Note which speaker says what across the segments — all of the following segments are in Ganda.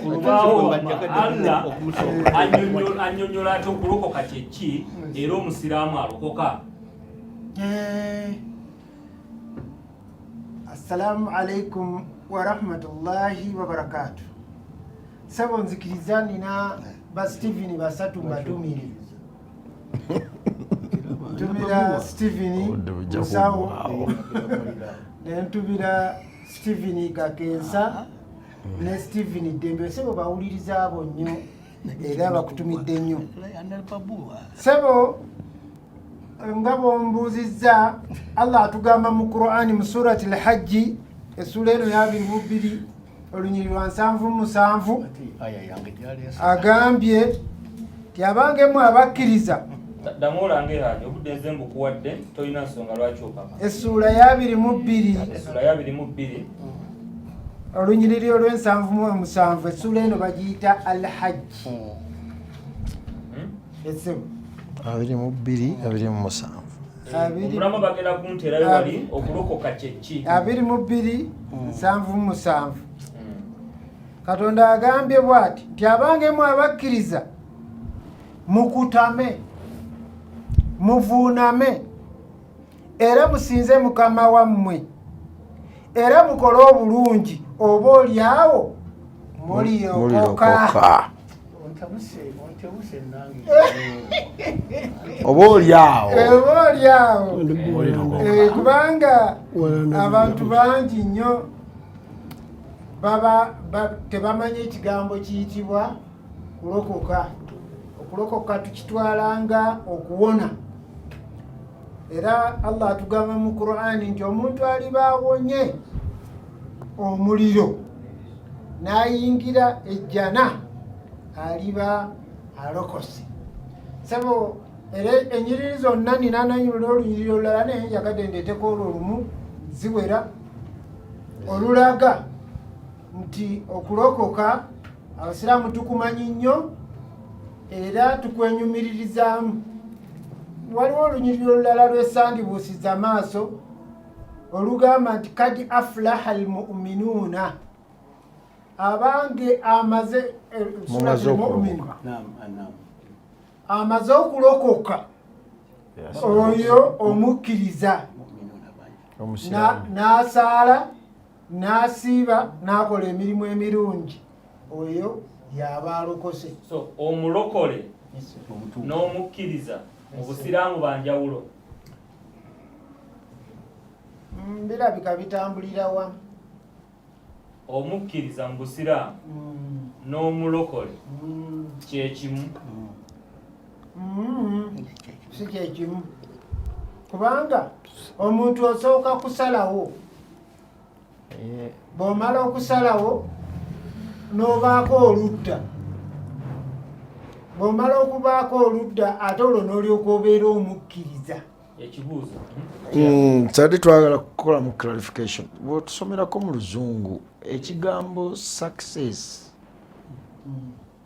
Speaker 1: Ku lubaawo Allah annyonnyola ati okulokoka kyeki era omusiraamu alokoka.
Speaker 2: Assalamu alaikum warahmatullahi wabarakatu. Sebo, nzikiriza nina ba Steven basatu mbatumire. Ntumira Steven
Speaker 3: Obudde bujja
Speaker 2: Musawo,
Speaker 3: kuggwaawo.
Speaker 2: nentumira Steven Kakensa ne Steven Ddembe. Sebo, bawuliriza abo nnyo era bakutumidde nnyo. Sebo, nga bwombuuzizza, Allah atugamba mu Qurani mu Surati Lhajji, essuula eno ya 22, olunyiri lwa 77, agambye ti abange mwe abakkiriza.
Speaker 1: Ddamu olange, Haji, obudde nze mbukuwadde, tolina nsonga lwaki opapa.
Speaker 2: Essuula ya 22,
Speaker 1: Essuula ya 22,
Speaker 2: olunyiriri olw'e77. Essuula eno bagiyita Alhajji. Esebo.
Speaker 3: 22, 27.
Speaker 1: Omulama bagenda kunteerayo wali okulokoka kyeki.
Speaker 2: 22, 77. Katonda agambye bw'ati nti abange mu abakkiriza, mukutame, muvuuname era musinze Mukama wammwe era mukole obulungi, oba oliawo mulirokoka.
Speaker 3: Mulirokoka.
Speaker 4: Ontabuse nange.
Speaker 3: Oba oli awo.
Speaker 2: Oba oliawo.
Speaker 3: Mulirokoka.
Speaker 2: Kubanga abantu bangi nnyo baba tebamanyi ekigambo kiyitibwa kulokoka. Okulokoka tukitwalanga okuwona, era Allah atugamba mu Qurani nti omuntu aliba awonye omuliro n'ayingira ejjana aliba alokose. Sebo, era enyiriri zonna nina n'olunyiriri olulala, naye njagadde ndeeteko olwo olumu, ziwera, olulaga nti okulokoka abasiraamu tukumanyi nnyo era tukwenyumiririzaamu. Waliwo olunyiriri olulala lwesandibuusiza maaso olugamba nti kad aflaha almuminuuna, abange amaze
Speaker 3: Mumaze
Speaker 2: Suratul Mu'min.
Speaker 3: okulokoka.
Speaker 4: Naam, naam.
Speaker 2: Amaze okulokoka oyo omukkiriza
Speaker 4: Mu'minuna bangi.
Speaker 3: Omusiraamu.
Speaker 2: N'asaala, n'asiiba, n'akola emirimu emirungi, oyo yaba alokose.
Speaker 1: So omulokole
Speaker 4: Omutuufu.
Speaker 1: n'omukkiriza mu busiraamu banjawulo?
Speaker 2: Birabika bitambulira wamu.
Speaker 1: Omukkiriza mu busiraamu n'omulokole kyekimu?
Speaker 2: Si kyekimu, kubanga omuntu osooka kusalawo. Bw'omala okusalawo n'obaako oludda, bw'omala okubaako oludda, ate olwo n'olyoka obeera omukkiriza.
Speaker 1: Ekibuuzo.
Speaker 3: Kyadde twagala kukola mu clarification. Bw'otusomerako mu luzungu, ekigambo success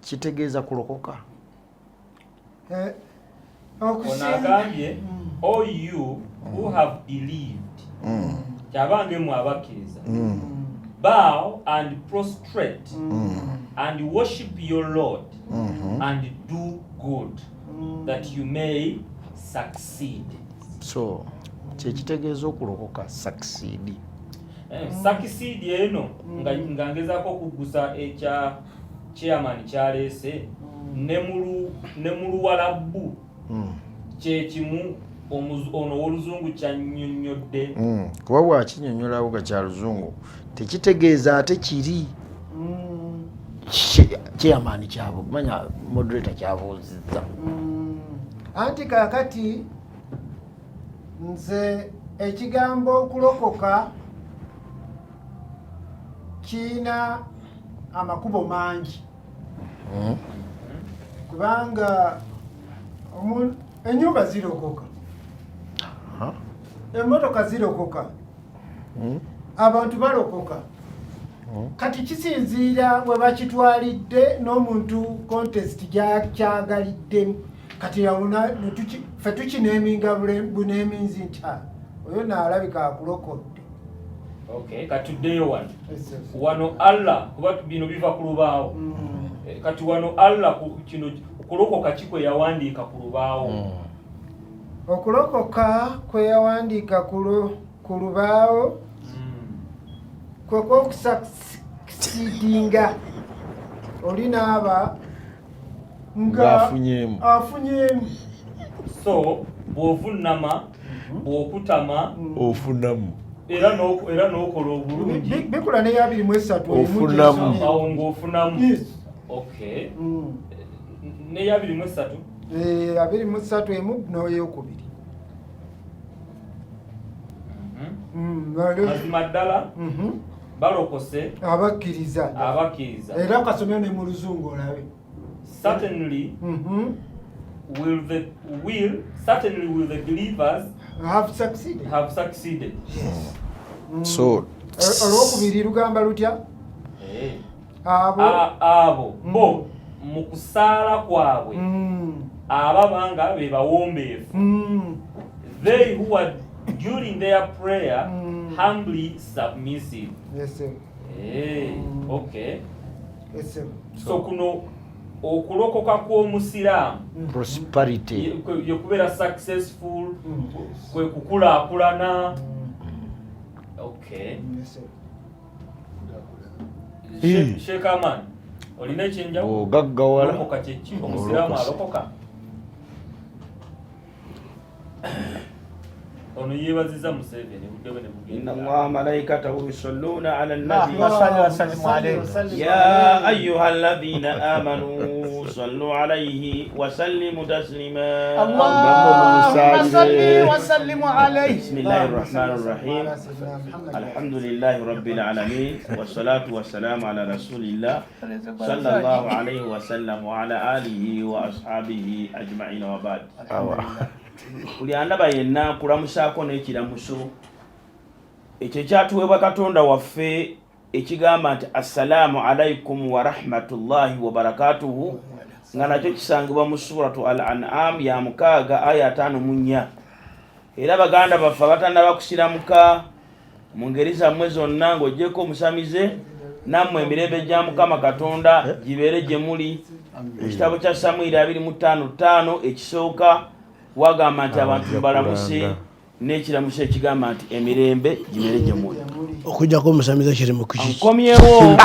Speaker 3: kitegeeza kulokoka?
Speaker 1: Ono agambye, "O you who have believed," kyabange mwe abakkiriza, "bow and prostrate and worship your Lord and do good, that you may succeed."
Speaker 3: So kyekitegeeza okulokoka, succeed?
Speaker 1: Succeed eno nga ngezaako okuggusa ekya chairman kyaleese, ne mu luwalabu kyekimu ono ow'oluzungu kyannyonnyodde.
Speaker 3: Kuba bwakinyonyolawo nga kya luzungu tekitegeeza ate kiri chairman kyabo manya moderator kyabuuzizza.
Speaker 2: Anti kaakati nze ekigambo okulokoka kiina amakubo mangi, kubanga ennyumba zirokoka, emmotoka zirokoka, abantu balokoka. Kati kisinziira bwe bakitwalidde n'omuntu context gyakyagaliddemu. Kati awo ffe tukineeminga buneeminzi nti, "Ah, oyo naalabika akulokodde."
Speaker 1: Okay, katuddeyo wano. Wano Allah, kuba bino biva ku lubaawo. Kati wano Allah kino okulokoka ki kwe yawandiika ku lubaawo?
Speaker 2: Okulokoka kwe yawandiika ku lubaawo kwe kwokusucceedinga oli n'aba nga
Speaker 3: Ng'afunyeemu.
Speaker 2: Afunyeemu.
Speaker 1: So bw'ovunnama, bw'okutama,
Speaker 3: ofunamu.
Speaker 1: Era n'okola obulungi.
Speaker 2: Bikula ne 23 erimu.
Speaker 3: Ofunamu.
Speaker 2: Gyesomye.
Speaker 1: Awo ng'ofunamu.
Speaker 2: Yes.
Speaker 1: Okay, ne 23?
Speaker 2: 23 emu n'eyokubiri.
Speaker 1: Mazima ddala balokose
Speaker 2: abakkiriza.
Speaker 1: Abakkiriza.
Speaker 2: Era kasomero ne mu luzungu olabe.
Speaker 1: Certainly will the will certainly will the believers
Speaker 2: have succeeded.
Speaker 1: Have succeeded.
Speaker 3: So
Speaker 2: Olwokubiri lugamba lutya? Abo
Speaker 1: Abo bo mu kusaala kwabwe ababa nga be bawombeefu, they who are during their prayer humbly submissive.
Speaker 2: Yes, sir.
Speaker 1: Okay.
Speaker 2: Yes, sir.
Speaker 1: So kuno okulokoka kw'omusiraamu
Speaker 3: prosperity.
Speaker 1: Ye kubeera successful, kwe kukulaakulana. Okay.
Speaker 2: Yes, sir.
Speaker 1: Sheikh Aman, olina ekyenjawulo?
Speaker 3: Bw'ogaggawala
Speaker 1: Lokoka kyeki? Omusiraamu
Speaker 3: olokose.
Speaker 1: alokoka? Ono yeebaziza Museveni, budde bwe ne
Speaker 5: إن
Speaker 1: bugenda.
Speaker 5: الله ملائكته يصلون على النبي.
Speaker 4: اللهم صل وسلم عليه.
Speaker 5: يا أيها الذين آمنوا صلوا عليه وسلموا تسليما.
Speaker 4: اللهم صل وسلم عليه.
Speaker 5: بسم الله الرحمن الرحيم. الحمد لله رب العالمين، والصلاة والسلام على رسول الله صلى الله عليه وسلم وعلى آله وأصحابه أجمعين، وبعد. Buli andaba yenna nkulamusaako n'ekiramuso ekyo ekyatuweebwa Katonda waffe ekigamba nti assalaamu alaikum warahmatullahi wabarakatuhu, nga nakyo kisangibwa mu Suratu Al An'am ya 6 aya 54. Era baganda baffe abatannaba kusiramuka mu ngeri zammwe zonna, ng'oggyeko omusamize, nammwe emirembe gya Mukama Katonda gibeere gye muli. Mu kitabo kya Samwiri 25:5 ekisooka wagamba nti abantu mbalamuse n'ekiramuso ekigamba nti emirembe gibeere gye muli.
Speaker 6: Okujjako omusamize kiri mu kiki?
Speaker 5: Nkomyewo.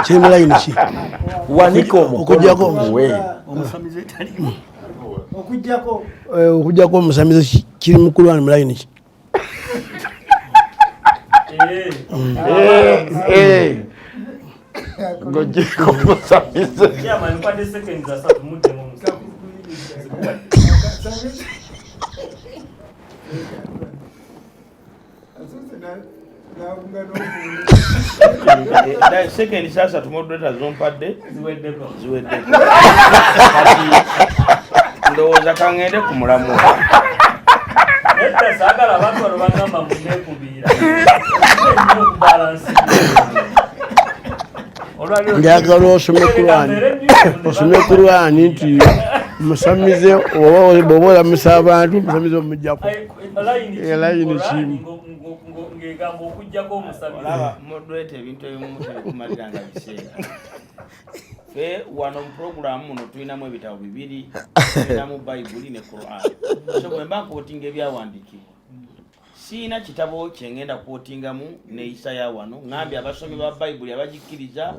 Speaker 6: Kiri mu layini ki?
Speaker 3: Wanika omukono
Speaker 6: Okujjako
Speaker 3: tukuwe.
Speaker 4: Omusamize talimu.
Speaker 2: Okujjako
Speaker 6: Okujjako omusamize kiri mu kulwani mu layini ki?
Speaker 3: Ng'oggyeko omusamize.
Speaker 1: Chairman, nkwadde seconds 30 muddemu omusamize. Zikuwadde.
Speaker 2: Asuuse n'awunga n'okuwunga.
Speaker 5: Sekendi 30 moderator zompadde
Speaker 1: Ziweddeko.
Speaker 5: Ziweddeko. Kati ndowooza kaŋŋende ku mulamwa.
Speaker 1: Nedda, saagala abantu bano bagamba munneekubiira. Nnyo okubalansi.
Speaker 6: Njagala osome Kurani, osome Kurani nti musamize oba bw'oba olamusa abantu, omusamize omujjako. Layini kimu.
Speaker 1: Ng'egamba okuggyako omusamize.
Speaker 5: Olaba moderator, ebintu ebimu tebikumalira nga biseera. Fe wano mu puroguramu muno tulinamu ebitabo bibiri, tulinamu Bayibuli ne Quran. So bwe mba nkootinga ebyawandiikibwa, siina kitabo kyengenda kwotingamu neeyisa ya wano. Ŋŋambye abasomi ba Bayibuli abagikkiriza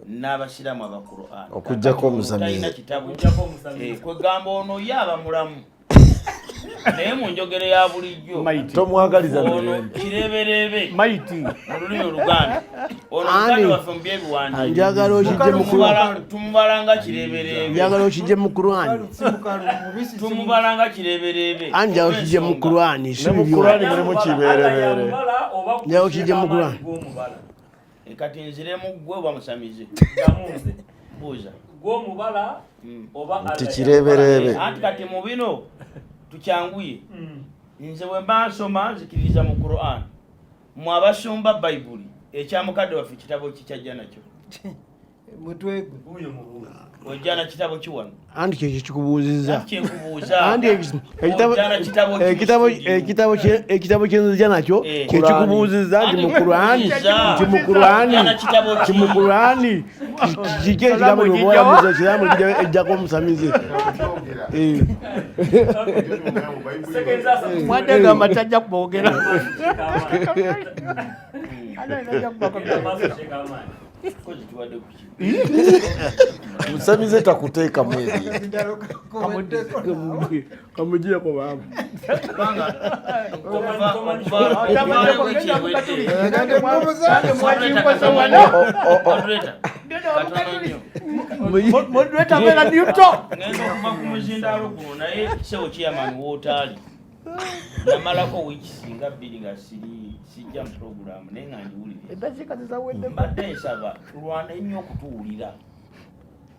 Speaker 5: n'abasiraamu aba Quran.
Speaker 3: Okuggyako omusamize.
Speaker 5: Talina kitabo.
Speaker 1: Okuggyako omusamize.
Speaker 5: Kwegamba ono ye aba mulamu, naye mu njogero ya bulijjo
Speaker 3: Tomwagaliza
Speaker 5: ono
Speaker 3: mirembe.
Speaker 5: kireebereebe
Speaker 4: Maiti.
Speaker 5: mu lulimi Oluganda. Ono
Speaker 6: Ani?
Speaker 5: muganda waffe mu byebiwandiiko
Speaker 6: Njagala okijje mu Kurani.
Speaker 5: Tumubala nga kireebereebe.
Speaker 6: Njagala okijje mu Kurani.
Speaker 2: Si mukalu, mubisi si
Speaker 5: Tumubala nga kireebereebe.
Speaker 6: Ani njagala okijje mu Kurani, si
Speaker 3: Ne mu
Speaker 6: bibyo.
Speaker 3: Kurani mulimu kibeerebeere.
Speaker 1: Yamubala oba
Speaker 6: Njagala okijje mu Kurani.
Speaker 1: Gw'omubala.
Speaker 5: Kati nziremu gwe oba musamize?
Speaker 1: Gamunze.
Speaker 5: Buuza.
Speaker 1: Gw'omubala oba
Speaker 3: Nti
Speaker 1: Allah
Speaker 3: kireebereebe.
Speaker 1: yamubala?
Speaker 5: Anti kati mu bino tukyanguye. Nze bwe mba nsoma nzikiririza mu Quran. Mwe abasumba Bayibuli, ekya mukadde waffe kitabo kikyajja nakyo?
Speaker 2: Mutwe gwe.
Speaker 1: Wuuyo mubuuzi.
Speaker 5: Ojja na kitabo ki wano?
Speaker 6: Anti kyekyo kikubuuzizza.
Speaker 5: Anti kyenkubuuza.
Speaker 6: Anti
Speaker 5: Ojja na kitabo ki mu studio?
Speaker 6: ekitabo kyenzija nakyo
Speaker 5: Eh.
Speaker 6: kyekikubuuzizza nti mu Kurani,
Speaker 5: Kikubuuza.
Speaker 6: nti mu Kurani,
Speaker 5: Ojja na kitabo
Speaker 6: nti
Speaker 5: ki?
Speaker 6: mu Kurani kiki ekigambo kyoba ekiramu ejjako omusamize.
Speaker 7: Kyogera.
Speaker 6: Eh.
Speaker 4: Mwadde gamba tajja kwogera.
Speaker 5: Kozi tubadde ku ki?
Speaker 3: Musamize takuteekamu ebintu.
Speaker 6: Kamugireko baaba.
Speaker 5: Kubanga okuva wiiki ewedde. Moderator, katono nnyo.
Speaker 4: Moderator abeera neutral.
Speaker 5: Ngenda okuva ku muzindaalo guno, naye ssebo chairman w'otaali, namalako wiiki singa 2 nga siri sijja mu puroguramu, naye nga ngiwuliriza.
Speaker 4: Eddakiika zizawedde.
Speaker 5: Mbadde nsaba tulwane nnyo okutuwulira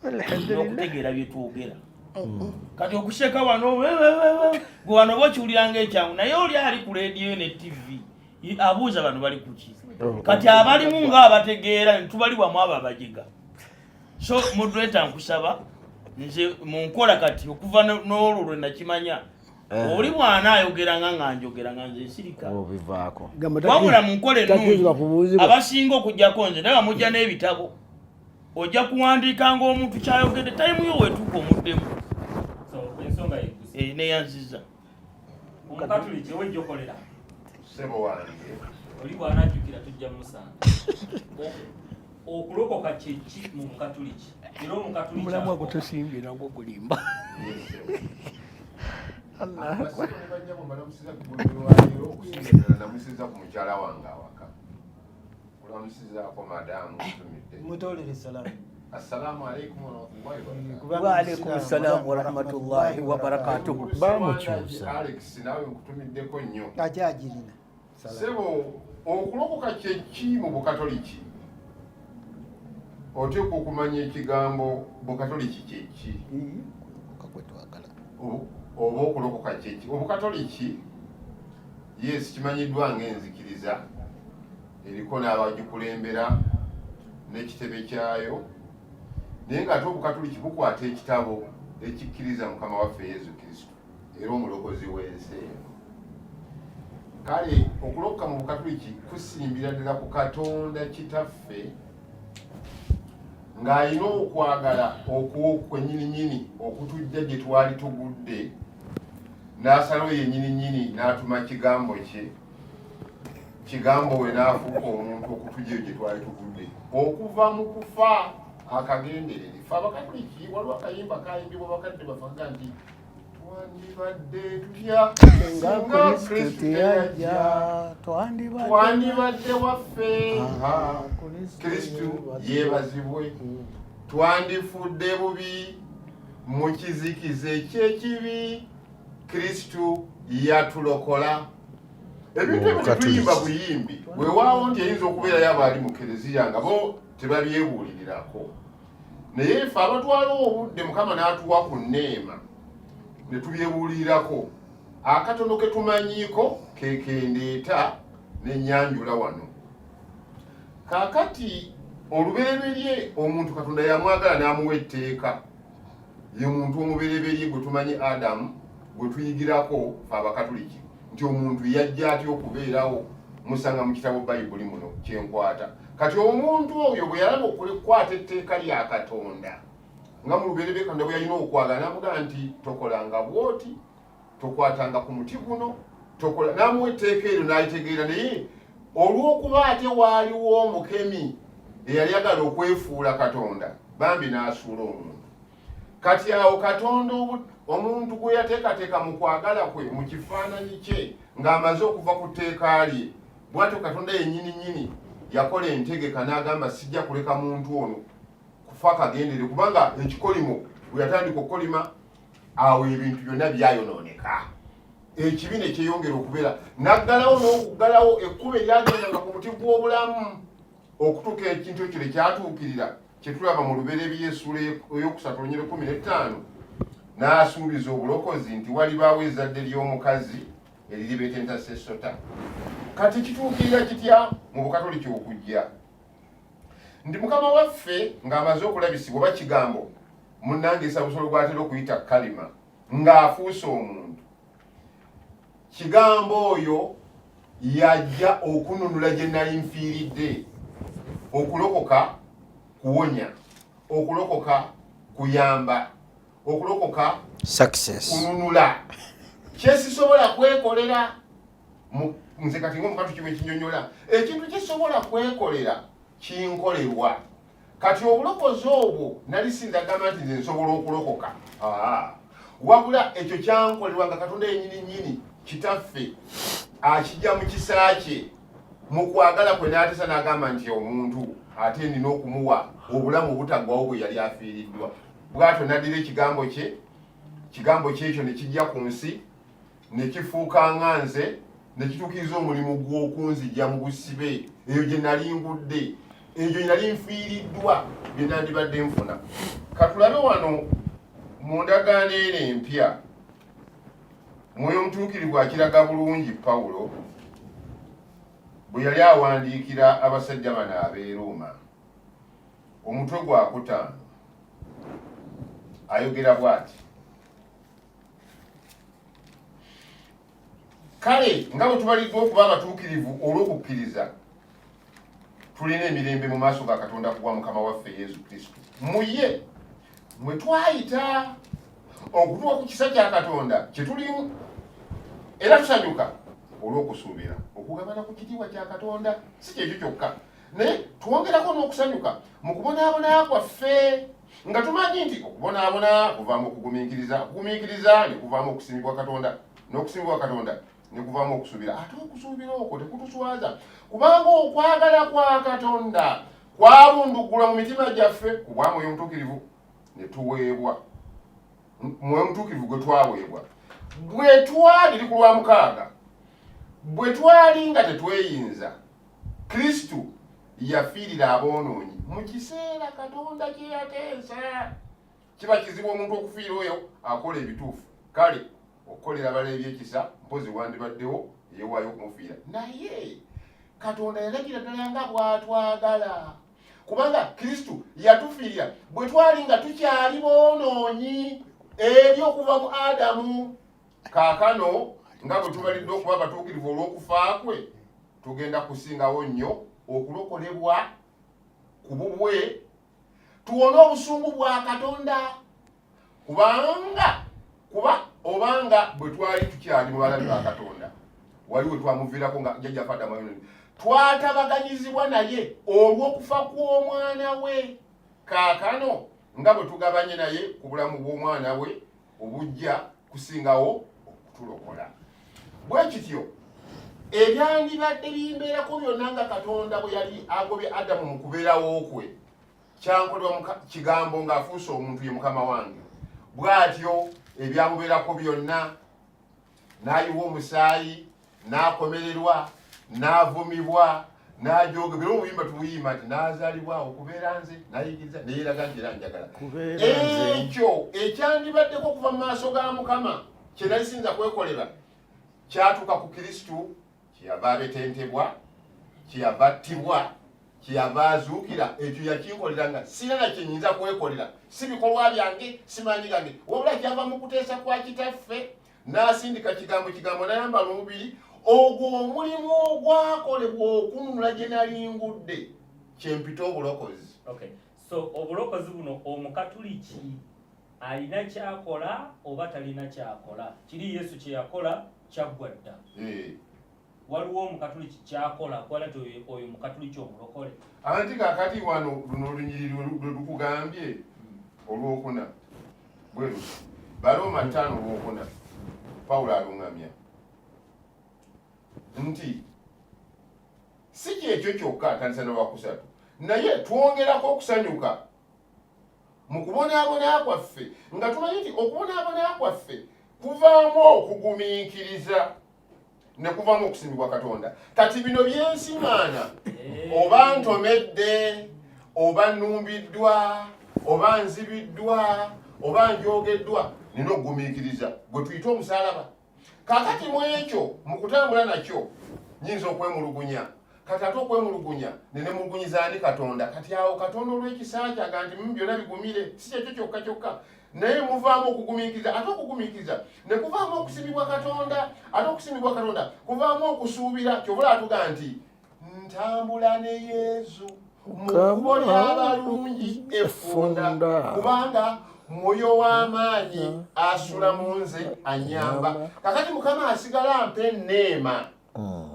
Speaker 5: n'okutegeera bye twogera. Kati okuseka wano, gwe wano oba okiwulira ng'ekyangu, naye oli ali ku leediyo ne TV abuuza bano bali kuki. Kati abalimu ng'abategeera ntubali wamu abo abajega. So moderator, nkusaba nze mu nkola kati okuva n'olwo lwe nakimanya, oli bw'anaayogera nga njogera nga nze nsirika.
Speaker 3: Obivaako.
Speaker 5: Wabula mu nkola ennungi
Speaker 6: Takkirizibwa kubuuzibwa.
Speaker 5: abasinga okugjako nze naye mujja n'ebitabo, ojja kuwandiika ng'omuntu kyayogedde, time yo weetuuka omuddemu.
Speaker 1: So ensonga yegguse.
Speaker 5: Eh, neyanziza.
Speaker 1: Omukatuliki owejjokolera.
Speaker 7: Ssebo wange.
Speaker 1: Oli bw'anajjukira tujja musanga. Okulokoka kye ki mu bukatuliki? Era omukatuliki
Speaker 4: Omulamu
Speaker 1: akola.
Speaker 4: agutusimbye nagwo gulimba.
Speaker 7: Abasibo ne bannyabo mbalamusiza ku lwaleero, okusinga ddala namusiza ku mukyala wange awaka. Kulamusizaako madamu ntumidde.
Speaker 2: Mutolere salamu.
Speaker 7: Assalaamu alaikum warahmatullahi wabarakatuh.
Speaker 4: Wa alaikum salamu wa rahmatullahi wa barakatuhu.
Speaker 3: Bamukyusa.
Speaker 7: Alex, naawe nkutumiddeko nnyo.
Speaker 2: Akyagirina.
Speaker 7: Ssebo, okulokoka kye ki mu bukatoliki? Oteekwa okumanya ekigambo bukatoliki kye ki? Oba okulokoka kye ki? Obukatoliki, yes, kimanyiddwa ng'enzikiriza eriko n'abagikulembera n'ekitebe kyayo, naye ng'ate obukatoliki bukwata ekitabo ekikkiriza Mukama waffe Yesu Kristo era omulokozi w'ensi eno. Kale okulokoka mu bukatoliki kusimbira ddala ku Katonda Kitaffe ng'alina okwagala okwennyininyini okutujja gye twali tugudde, n'asalawo yennyininyini n'atuma kigambo kye, kigambo we n'afuuka omuntu okutujja eyo gye twali tugudde okuva mu kufa akagenderere. Ffe abakatoliki waliwo akayimba kayimbibwa bakadde baffe akaga nti twandibadde tutya singa Kristo teyajja, twandibadde waffe, Kristo yeebazibwe, twandifudde bubi mu kizikiza eky'ekibi, Kristo yatulokola. Ebintu ebyo tetuyimba buyimbi, weewaawo nti eyinza okubeerayo abaali mu kereziya nga bo tebabyebuulirirako, naye ffe abatwala obudde Mukama n'atuwa ku nneema ne tubyebuulirirako, akatono ke tumanyiiko kekendeeta n'ennyanjula wano. Kaakati olubereberye omuntu Katonda yamwagala n'amuwa etteeka. Ye muntu omubereberye gwe tumanyi Adamu, gwe tuyigirako ffe abakatuliki nti omuntu yajja atya okubeerawo, musanga mu kitabo Bayibuli muno kyenkwata. Kati omuntu oyo bwe yalaba okukwata etteeka lya Katonda nga mu lubereberye Katonda bwe yalina okwagala, n'amugamba nti tokolanga bw'oti, tokwatanga ku muti guno, tokola, n'amuwa etteeka eryo n'alitegeera. Naye olw'okuba ate waaliwo omukemi eyali agala okwefuula Katonda, bambi n'asuula omuntu. Kati awo Katonda omuntu gwe yateekateeka mu kwagala kwe mu kifaananyi kye ng'amaze okuva ku tteeka lye, bw'atyo Katonda yennyini nnyini yakola entegeka n'agamba sijja kuleka muntu ono kufa kagendere, kubanga ekikolimo bwe yatandika okukolima awo ebintu byonna byayonooneka, ekibi ne kyeyongera okubeera, n'aggalawo n'okuggalawo ekkubo eryagendanga ku muti gw'obulamu okutuuka ekintu ekyo lwe kyatuukirira kye tulaba mu Lubereberye essuula ey'okusatu olunyiriri 15, n'asuubiza obulokozi nti walibaawo ezzadde ly'omukazi eriribetenta sessota. Kati kituukirira kitya mu bukatoliki okujja? Nti Mukama waffe ng'amaze okulabisibwa, oba Kigambo, munnange Sabusolo gw'atera okuyita Kalima, ng'afuuse omuntu, Kigambo oyo yajja okununula gye nali nfiiridde. Okulokoka kuwonya, okulokoka kuyamba, okulokoka
Speaker 3: success,
Speaker 7: kununula kyesisobola kwekolera. Nze kati ng'omukatu kiwe kinyonyola ekintu kisobola kwekolera kinkolerwa. Kati obulokozi obwo nali sinza gamba nti nze nsobola okulokoka, wabula ekyo kyankolerwa nga Katonda yennyini nnyini Kitaffe akijja mu kisa kye, mu kwagala kwe, n'ateesa n'agamba nti omuntu ate nina okumuwa obulamu obutaggwawo bwe yali afiiriddwa. Bw'atyo n'addira ekigambo kye, kigambo kye ekyo ne kijja ku nsi ne kifuuka nga nze, ne kituukiriza omulimu gw'okunzija mu busibe eyo gye nali ngudde, eyo gye nali nfiiriddwa bye nandibadde nfuna. Katulabe wano mu ndagaano eno empya, Mwoyo Omutuukirivu akiraga bulungi Pawulo bwe yali awandiikira abasajja bano ab'e Rooma, omutwe gwa kutaano, ayogera bw'ati: kale nga bwe tubaliddwa okuba abatuukirivu olw'okukkiriza, tulina emirembe mu maaso ga Katonda ku bwa Mukama waffe Yesu Kristo. Mu ye mwe twayita okutuuka ku kisa kya Katonda kye tulimu, era tusanyuka olw'okusuubira okugabana ku kitiibwa kya Katonda. Si kyekyo kyokka, naye twongerako n'okusanyuka mu kubonaabona kwaffe, nga tumanyi nti okubonaabona kuvaamu okugumiikiriza, okugumiikiriza ne kuvaamu okusiimibwa Katonda, n'okusiimibwa Katonda ne kuvaamu okusuubira, ate okusuubira okwo tekutuswaza, kubanga okwagala kwa Katonda kwabunduggulwa mu mitima gyaffe ku bwa Mwoyo Omutuukirivu ne tuweebwa, Mwoyo Omutuukirivu gwe twaweebwa bwe twali li ku lwa mukaaga, bwe twali nga tetweyinza, Kristo yafiirira aboonoonyi mu kiseera Katonda kye yateesa. Kiba kizibu omuntu okufiira oyo akola ebituufu, kale okukolera abalala ebyekisa mpozi wandibaddewo eyewaayo okumufiira. Naye Katonda yalagira ddala nga bw'atwagala, kubanga Kristo yatufiirira bwe twali nga tukyali boonoonyi eri okuva mu Adamu. Kaakano nga bwe tubaliddwa okuba abatuukirivu olw'okufa kwe, tugenda kusingawo nnyo okulokolebwa ku bubwe, tuwone obusungu bwa Katonda. Kubanga kuba obanga bwe twali tukyali mu balabe ba Katonda, wali we twamuviirako nga jjajjaffe Adamu, twatabaganyizibwa naye olw'okufa kw'omwana we. Kaakano nga bwe tugabanye naye ku bulamu bw'omwana we obujja kusingawo okutulokola. Bwe kityo ebyandibadde bimbeerako byonna nga Katonda bwe yali agobye Adamu mu kubeerawo kwe, kyankolebwa Kigambo ng'afuuse omuntu ye Mukama wange. Bw'atyo ebyamubeerako byonna, n'ayiwa omusaayi, n'akomererwa, n'avumibwa, n'ajooga, bera obuyimba tubuyimba nti n'azaalibwa okubeera nze, n'ayigiriza, neyeraga nti era njagala. Ekyo ekyandibaddeko okuva mu maaso ga Mukama kye nali siyinza kwekolera, kyatuuka ku Kristo, kyeyava abetentebwa, kyeyava attibwa, kyeyava azuukira. Ekyo yakinkolera nga sirina na kyenyinza kwekolera, si bikolwa byange, si maanyi gange, wabula kyava mu kuteesa kwa Kitaffe, n'asindika Kigambo, Kigambo n'ayambala omubiri. Ogwo omulimu ogwakolebwa okununula gye nali ngudde, kyempita obulokozi.
Speaker 1: Okay. So obulokozi buno omukatuliki alina kyakola oba talina kyakola? Kiri Yesu kye yakola kyaggwa dda. Waliwo omukatuliki kyakola kuba nti oyo mukatuliki omulokole?
Speaker 7: Anti kakati wano luno olunyiriri lwe lukugambye olwokuna bwe luti, Barooma 5 olwokuna, Pawulo aluŋŋamya nti si kyekyo kyokka, atandisa n'olwakusatu, naye twongerako okusanyuka mu kubonaabona kwaffe, nga tumanyi nti okubonaabona kwaffe kuvaamu okugumiikiriza, ne kuvaamu okusiimibwa Katonda. Kati bino byensimaana, oba ntomedde, oba nnumbiddwa, oba nzibiddwa, oba njogeddwa, nina okugumiikiriza gwe tuyite omusaalaba. Kakati mu ekyo, mu kutambula nakyo, nyinza okwemulugunya. Kati ate okwemulugunya nenemulugunyiza ani? Katonda. Kati awo Katonda olw'ekisa kye agamba nti byonna bigumire, si kyekyo kyokka kyokka, naye muvaamu okugumiikiriza, ate okugumiikiriza ne kuvaamu okusimibwa Katonda, ate okusimibwa Katonda kuvaamu okusuubira. Kyobula atuga nti ntambula ne Yesu mu kkubo ly'abalungi effunda, kubanga mwoyo w'amaanyi asula mu nze anyamba. Kakati Mukama asigala ampa enneema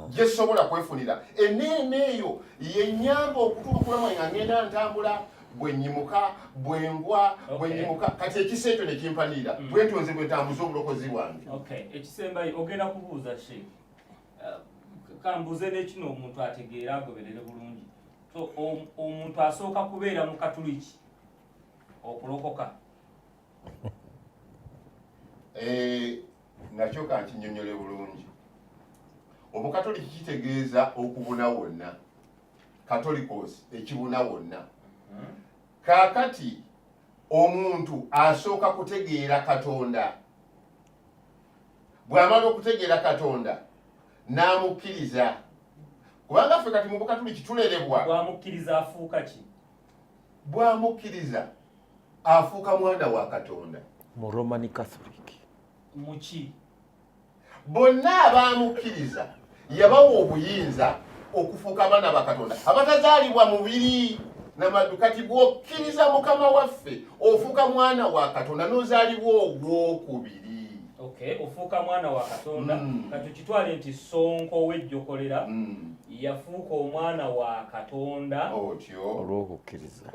Speaker 7: gye sobola kwefunira. Enneema eyo yennyamba okutuuka kulamu nga ngenda ntambula, bwe nnyimuka, bwe ngwa, bwe nnyimuka. Kati ekisa ekyo ne kimpanirira, bwe ntyo nze bwe ntambuza obulokozi bwange.
Speaker 1: Okay, ekisembayo ogenda kubuuza Sheikh. Kambuuze n'ekino omuntu ategeere agoberere bulungi. So omuntu asooka kubeera mu Katuliki okulokoka?
Speaker 7: Nakyo kankinyonyole bulungi. Obukatoliki kitegeeza okubuna wonna, katolikos, ekibuna wonna. Kaakati omuntu asooka kutegeera Katonda, bw'amala okutegeera Katonda n'amukkiriza, kubanga ffe kati mu bukatuliki tulerebwa.
Speaker 1: Bwamukkiriza afuuka ki?
Speaker 7: Bw'amukkiriza afuuka mwana wa Katonda.
Speaker 3: Mu Roman Catholic?
Speaker 1: Muki?
Speaker 7: Bonna abamukkiriza yabawa obuyinza okufuuka abaana ba Katonda, abatazaalibwa mubiri namaddu. Kati bw'okkiriza Mukama waffe ofuuka mwana wa Katonda n'ozaalibwa ogwokubiri.
Speaker 1: Okay, ofuuka mwana wa Katonda. Kati okitwale nti Sonko ow'ejjokolera yafuuka omwana wa Katonda.
Speaker 7: Otyo.
Speaker 3: Olw'okukkiriza.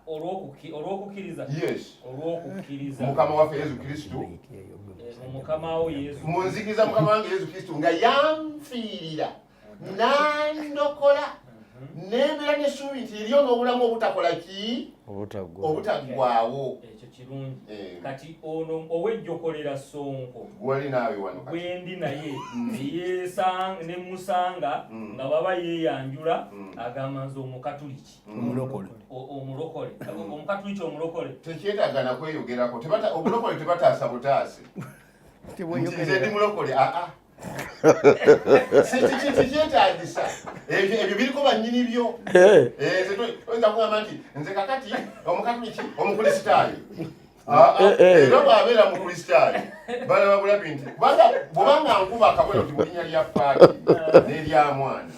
Speaker 1: Olw'okukkiriza.
Speaker 7: Yes.
Speaker 1: Olw'okukkiriza.
Speaker 7: Mukama waffe Yesu Kristu.
Speaker 1: Mu Mukama wo Yesu.
Speaker 7: Mu nzikiriza Mukama wange Yesu Kristu nga yanfiirira nandokola, nembeera n'essuubi nti eriyo n'obulamu obutakola ki?
Speaker 3: Obutaggwa.
Speaker 7: Obutaggwaawo.
Speaker 1: Ekyo kirungi.
Speaker 7: Eh.
Speaker 1: Kati ono ow'ejjokolera Sonko
Speaker 7: Gwali naawe wano kati.
Speaker 1: Gwendi naye nemusanga nga baba yeeyanjula, agamba nze omukatuliki.
Speaker 4: Omulokole.
Speaker 1: Omulokole, omukatuliki omulokole.
Speaker 7: Tekyetaaga na kweyogerako. Obulokole tebataasa butaasi nti nze ndi mulokole. Aa, tekyetagisa. Ebyo biriko bannyini byo. Eh, nze toyinza kugamba nti nze kakati omukatuliki omukristaayo. Ah, ah, era bw'abeera mukristaayo balaba bulabi nti kubanga bwobanga nkuba akabonero nti mu linnya lya Paati n'erya Mwana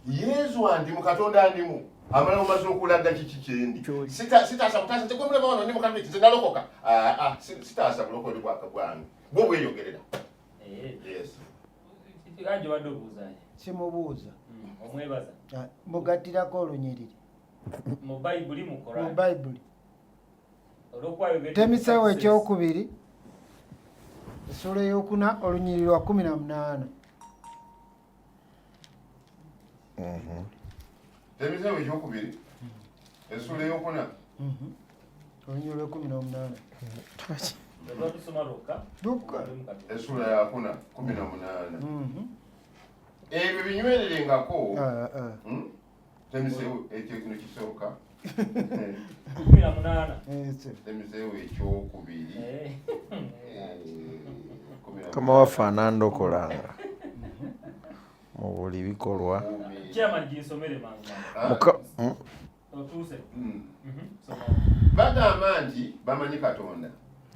Speaker 7: Yesu andimu, Katonda andimu, amala omaze okulaga kiki kyendi. Sitaasa butaasa nti gwe mulaba wano ndi mukatuliki, nze nalokoka. Ah, ah, sitaasa bulokole bwaka bwange, bwo bweyogerera. Yes.
Speaker 1: Ajo badde obuuzaye?
Speaker 2: Simubuuza.
Speaker 1: Omwebaza.
Speaker 2: Ah, mugattirako olunyiriri.
Speaker 1: Mu Bayibuli, mu
Speaker 2: Mu
Speaker 1: Koran?
Speaker 2: Bayibuli.
Speaker 1: Olwokuba
Speaker 2: Temiseewo ekyokubiri essula eyokuna olunyiriri lwa 18.
Speaker 7: Temiseewo ekyokubiri essula eyokuna.
Speaker 2: Olunyiriri lwekumi n'omunaana.
Speaker 1: Tusoma lwokka.
Speaker 2: Lukka.
Speaker 7: Essula yakuna 18. Ebyo binywererengako.
Speaker 2: Ah, ah.
Speaker 7: Temiseewo ekyo kino kisooka.
Speaker 1: 18.
Speaker 2: Eh,
Speaker 7: Temiseewo ekyokubiri. 18.
Speaker 3: Mukama waffe anandokolanga mu buli bikolwa.
Speaker 1: Chairman, ginsomere mangu mangu.
Speaker 7: Ah,
Speaker 1: Otuuse. Soma.
Speaker 7: Bagamba nti bamanyi Katonda,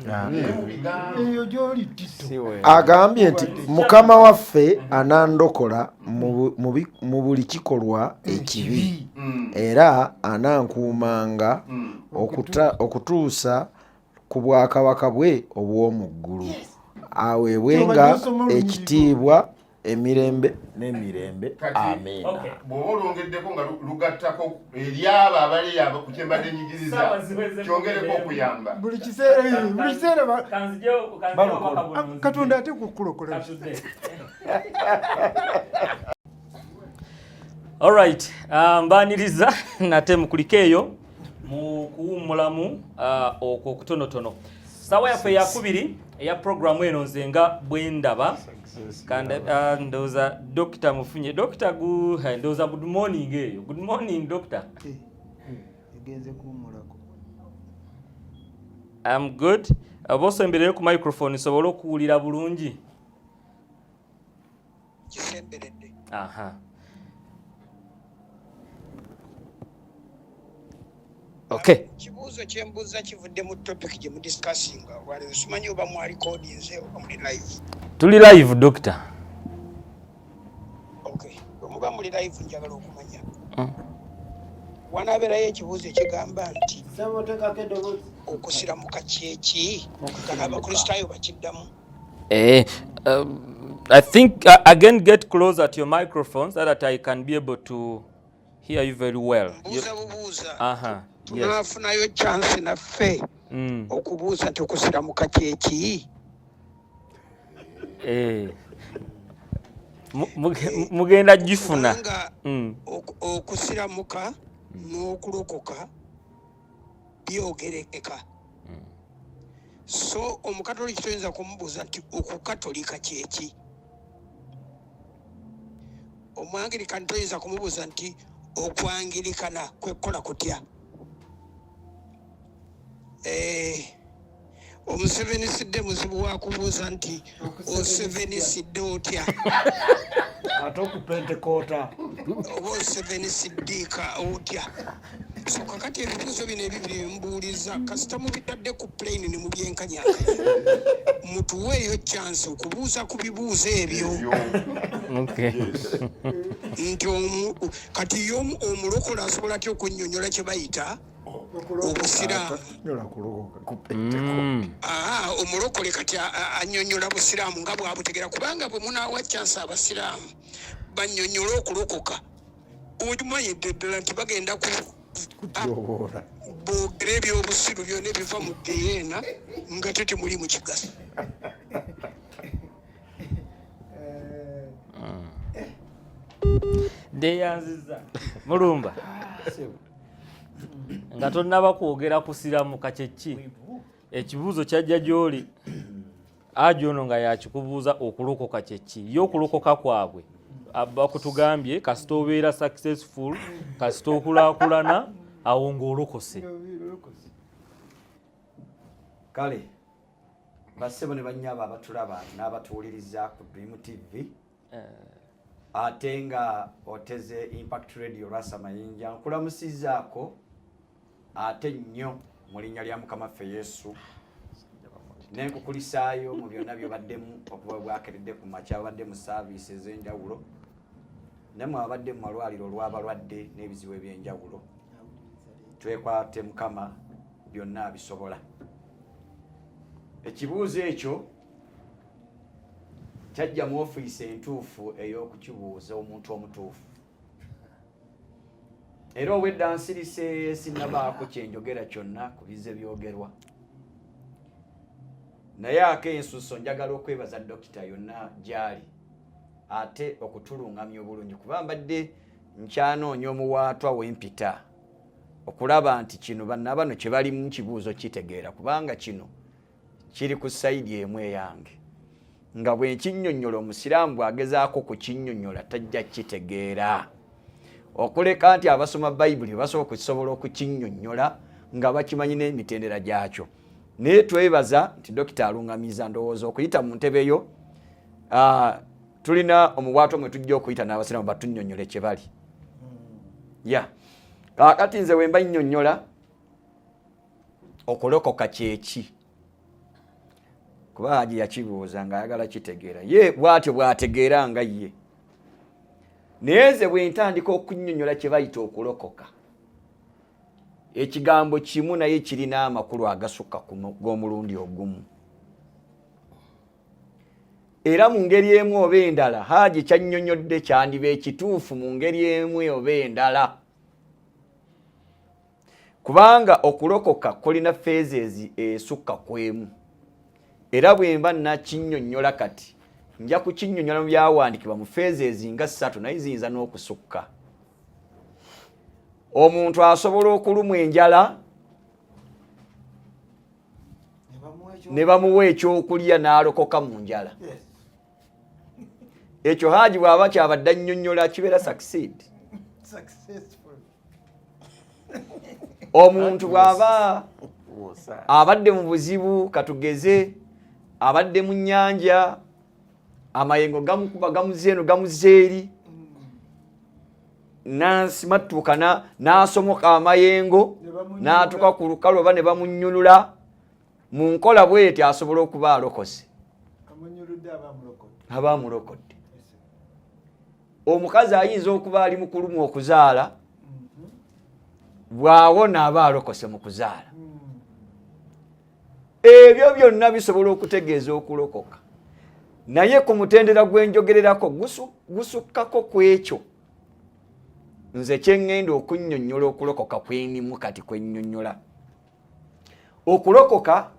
Speaker 7: naye mu bigambo
Speaker 2: Eyo gyoli tito.
Speaker 3: Agambye nti Mukama waffe anandokola mu buli kikolwa ekibi, era anankuumanga okutuusa ku bwakabaka bwe obw'omu ggulu, aweebwenga
Speaker 2: Kyobadde osoma olunyiriri.
Speaker 3: ekitiibwa emirembe n'emirembe.
Speaker 7: Kati-
Speaker 3: Amiina.
Speaker 1: Okay.
Speaker 7: Bw'oba olwongeddeko nga lugattako eri abo abali abo ku kyembadde nyigiriza,
Speaker 1: Saawa ziweze
Speaker 7: kyongereko
Speaker 1: 11.
Speaker 7: okuyamba.
Speaker 2: Buli kiseera
Speaker 1: Kanzijewo
Speaker 4: Balokola.
Speaker 1: obubaka buno.
Speaker 2: Ah, Katonda ate kukulokola.
Speaker 1: Katudde. Alright, mbaniriza nate mukulike eyo mu kuwummulamu okwo okutonotono. Saawa yaffe eyakubiri eya programu eno, nze nga bwe ndaba kanda, ndowooza Dokita mufunye Dokita ndowooza good morning eyo. Good morning, Doctor.
Speaker 2: Eh, egenze kuwummulako.
Speaker 1: I'm good. Oba osembereyo ku microphone nsobole okuwulira bulungi.
Speaker 8: Kisemberedde.
Speaker 1: Aha. Okay.
Speaker 8: Kibuuzo kyembuuza kivudde mu topic gye mudiscussinga olwaleero, simanyi oba mwalikodinze oba muli live.
Speaker 1: Tuli live, doctor.
Speaker 8: Okay, bwe muba muli live njagala okumanya wanaabeerayo ekibuuzo ekigamba nti
Speaker 2: Sebo, teekako eddoboozi.
Speaker 8: Okusiramuka kyeki, nga abakristaayo bakiddamu.
Speaker 1: I think again, get closer to your microphone so that I can be able to hear you very well.
Speaker 8: Mbuuza bubuuza. Tunaafunayo chance naffe okubuuza nti okusiramuka kyeki?
Speaker 1: Mugenda gifuna.
Speaker 8: Kubanga okusiramuka n'okulokoka byogerekeka, so omukatoliki toyinza kumubuuza nti okukatolika kyeki, omwangirikani toyinza kumubuuza nti okwangirikana kwekukola kutya. Omusevenisидde muzibu wakubuuza nti osevenisидde otya.
Speaker 4: Ate okupentekoota?
Speaker 8: Oba osevenisidiika otya. So kakati ebibuuzo bino ebibiri byemubuuliza, kasita mubitadde ku plane ne mubyenkanyakanya, mutuweeyo chance okubuuza ku bibuuzo ebyo. Nti kati ye omulokole asobola atya okunnyonnyola kye bayita obusiraamu?
Speaker 3: Nyola kulokoka ku
Speaker 8: Aha, omulokole kati annyonnyola busiraamu nga bwabutegera, kubanga bwe munaawa chance abasiraamu bannyonnyole okulokoka, okimanyidde ddala nti bagenda ku
Speaker 3: kutyoboola.
Speaker 8: Boogere ebyobusiru byonna ebiva mu geyeena nga te temuli mu kigasa.
Speaker 1: Ndeyanziza mulumba nga tonnaba kwogera kusiramuka kyeki, ekibuuzo kyajja gy'oli aji ono nga yakikubuuza okulokoka kyeki. Ye okulokoka kwabwe bakutugambye kasita obeera successful, kasita okulaakulana, awo ng'olokose.
Speaker 9: Kale bassebo ne bannyabo abatulaba n'abatuwuliriza ku Dream TV, ate nga oteze Impact Radio, Lwasa Mayinja nkulamusizaako ate nnyo mu linnya lya Mukama ffe Yesu, nenkukulisaayo mu byonna byobaddemu okuba bwakeredde ku makya, abadde mu saaviisi ez'enjawulo, nammwe abadde mu malwaliro olw'abalwadde n'ebizibu ebyenjawulo. Twekwate Mukama, byonna abisobola. Ekibuuzo ekyo kyajja mu ofiisi entuufu ey'okukibuuza omuntu omutuufu, era obwedda nsirise, sinnabaako kyenjogera kyonna ku bize byogerwa, naye ak'ensuso njagala okwebaza dokita yonna gy'ali ate okutulungamya obulungi, kuba mbadde nkyanoonya omuwaatwa wempita okulaba nti kino bannabano kye balimu kibuuzo kitegeera, kubanga kino kiri ku side emu eyange nga bwe nkinnyonnyola, omusiraamu bw'agezaako kukinnyonnyola tajja kitegeera, okuleka nti abasoma Bayibuli basobola okusobola okukinnyonnyola nga bakimanyi n'emitendera gyakyo. Naye twebaza nti dokita alungamiza, ndowooza okuyita mu ntebe yo, tulina omuwaatwa mwe tujja okuyita n'abasiraamu batunnyonnyole kye bali. Ya kaakati nze wemba nnyonnyola okulokoka kyeki, kuba Haji yakibuuza ng'ayagala kitegeera, ye bw'atyo bw'ategeera nga ye. Naye nze bwe ntandika okunnyonnyola kye bayita okulokoka, ekigambo kimu naye kirina amakulu agasukka ku g'omulundi ogumu, era mu ngeri emu oba endala Haji kyannyonnyodde kyandiba ekituufu mu ngeri emu oba endala, kubanga okulokoka kulina phases esukka ku emu. Era bwe mba nakinnyonnyola kati nja kukinnyonnyola mu byawandiikibwa mu phases nga ssatu, naye ziyinza n'okusukka. Omuntu asobola okulumwa enjala ne bamuwa ekyokulya n'alokoka mu njala. Ekyo Haji bw'aba kyabadde annyonnyola kibeera succeed. Omuntu bw'aba abadde mu buzibu, katugeze abadde mu nnyanja, amayengo gamukuba, gamuze eno, gamuze eri. Nansimattuka n'asomoka amayengo n'atuuka ku lukalu oba ne bamunnyulula mu nkola bweti, asobola okuba alokose, aba amulokodde. Omukazi ayinza okuba ali mu kulumwa okuzaala, bw'awona aba alokose mu kuzaala. Ebyo byonna bisobola okutegeeza okulokoka, naye ku mutendera gwenjogererako gusukkako ku ekyo. Nze kyeŋŋenda okunnyonnyola okulokoka kwenimu kati kwennyonnyola okulokoka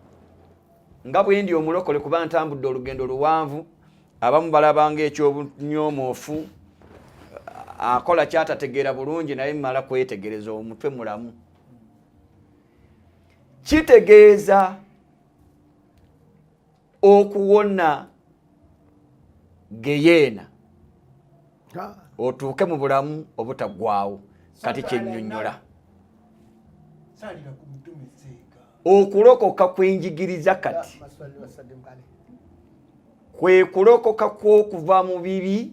Speaker 9: nga bwe ndi omulokole, kuba ntambudde olugendo luwanvu. Abamu balabanga eky'obunyomoofu, akola kyatategeera bulungi, naye mmala kwetegereza omutwe mulamu. Kitegeeza okuwona geyeena otuuke mu bulamu obutaggwaawo. Kati kyennyonnyola okulokoka kwenjigiriza kati kwe kulokoka kw'okuva mu bibi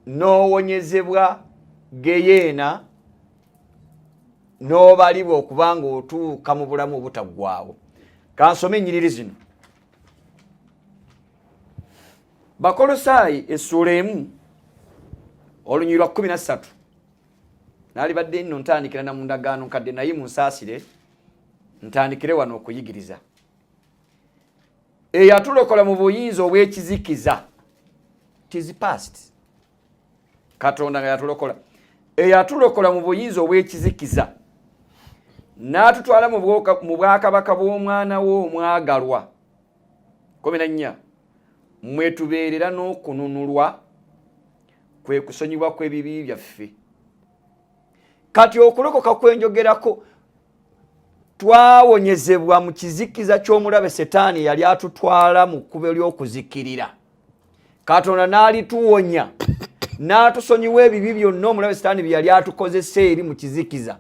Speaker 9: n'owonyezebwa geyeena n'obalibwa okuba nga otuuka mu bulamu obutaggwaawo. Kansome ennyiriri zino. Bakolosaayi essuula 1 olunyiri lwa 13. Naalibadde nno ntandikira na mu ndagaano nkadde, naye munsaasire ntandikire wano okuyigiriza. Eyatulokola mu buyinza obw'ekizikiza, tis past, Katonda nga yatulokola, eyatulokola mu buyinza obw'ekizikiza n'atutwala mu bwakabaka bw'omwana we omwagalwa. 14, mwetubeerera n'okununulwa, kwe kusonyibwa kw'ebibi byaffe. Kati okulokoka kwenjogerako, twawonyezebwa mu kizikiza ky'omulabe Setaani eyali atutwala mu kkubo ly'okuzikirira. Katonda n'alituwonya n'atusonyiwa ebibi byonna omulabe Setaani bye yali atukozesa eri mu kizikiza,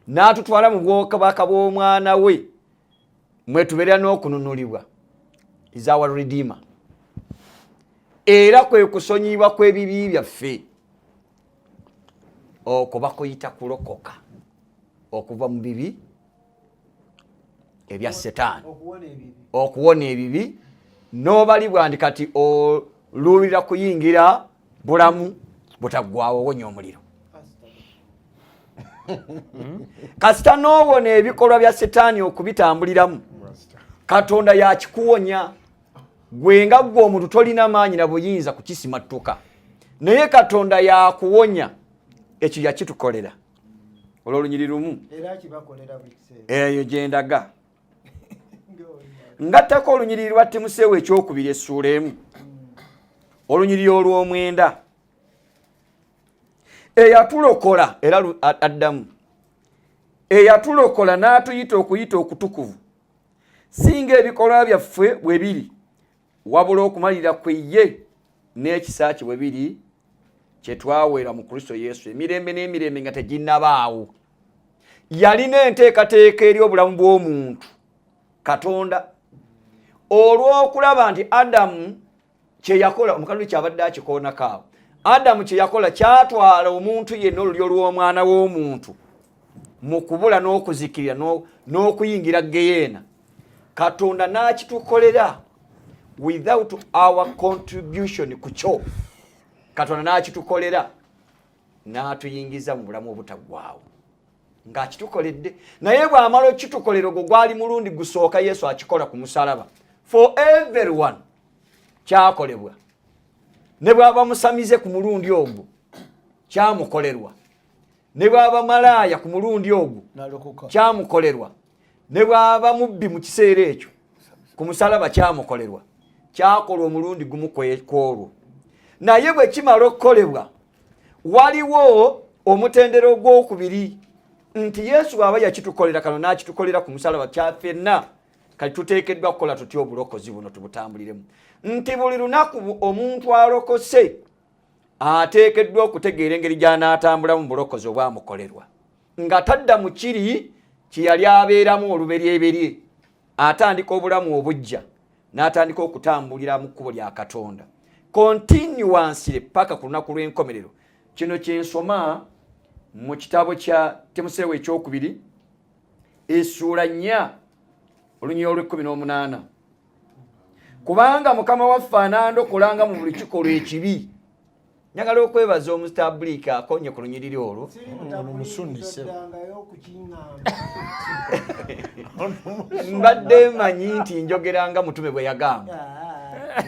Speaker 9: n'atutwala mu bwakabaka bw'omwana we mwetubeerera n'okununulibwa. Is our redeemer, era kwe kusonyiyibwa kw'ebibi byaffe. Okwo bakuyita kulokoka okuva mu bibi ebya Setaani, okuwona ebibi n'obalibwa nti kati oluubirira kuyingira bulamu butaggwawo, owonya omuliro. Kasita n'owona ebikolwa bya Setaani okubitambuliramu, Katonda yakikuwonya. Gwe nga ggwe omuntu tolina maanyi na buyinza kukisimattuka, naye Katonda yakuwonya. Ekyo yakitukolera olw'olunyiri lumu eyo gyendaga. Ngattako olunyiriri lwa Timoseewo ekyokubiri essuula 1 olunyiriri olw'omwenda. Eyatulokola, era addamu, eyatulokola n'atuyita okuyita okutukuvu, singa ebikolwa byaffe bwe biri, wabula okumalira kwe ye n'ekisa kye bwe biri, kye twaweera mu Kristo Yesu emirembe n'emirembe nga teginnabaawo. Yalina enteekateeka eri obulamu bw'omuntu Katonda, olw'okulaba nti Adamu kye yakola, omukatuliki kyabadde akikoonako awo, Adamu kye yakola kyatwala omuntu yenna olulyo lw'omwana w'omuntu mu kubula n'okuzikirira n'okuyingira geyeena. Katonda n'akitukolera without our contribution ku kyo. Katonda n'akitukolera n'atuyingiza mu bulamu obutaggwaawo ng'akitukoledde. Naye bw'amala okitukolera, ogwo gwali mulundi gusooka Yesu akikola ku musalaba. For everyone kyakolebwa, ne bw'aba musamize ku mulundi ogwo kyamukolerwa, ne bw'aba malaaya ku mulundi ogwo kyamukolerwa, ne bw'aba mubbi mu kiseera ekyo ku musalaba kyamukolerwa. Kyakolwa omulundi gumu kwolwo. Naye bwe kimala okukolebwa, waliwo omutendera ogwokubiri nti Yesu bw'aba yakitukolera kano n'akitukolera ku musalaba kyaffenna, kati tuteekeddwa kukola tutya obulokozi buno tubutambuliremu? Nti buli lunaku omuntu alokose ateekeddwa okutegeera engeri gy'anaatambulamu mu bulokozi obwamukolerwa, nga tadda mu kiri kye yali abeeramu oluberyeberye. Atandika obulamu obujja n'atandika okutambulira mu kkubo lya Katonda. Continuously paka ku lunaku lw'enkomerero. Kino kyensoma mu kitabo kya Timoseewo ekyokubiri essuula 4 olunyiriri olw'e18. Kubanga Mukama waffe anandokolanga mu buli kikolwa ekibi. Njagala okwebaza omutabuliika akonye ku lunyiriri olwo. Mbadde manyi nti njogera nga mutume bwe yagamba.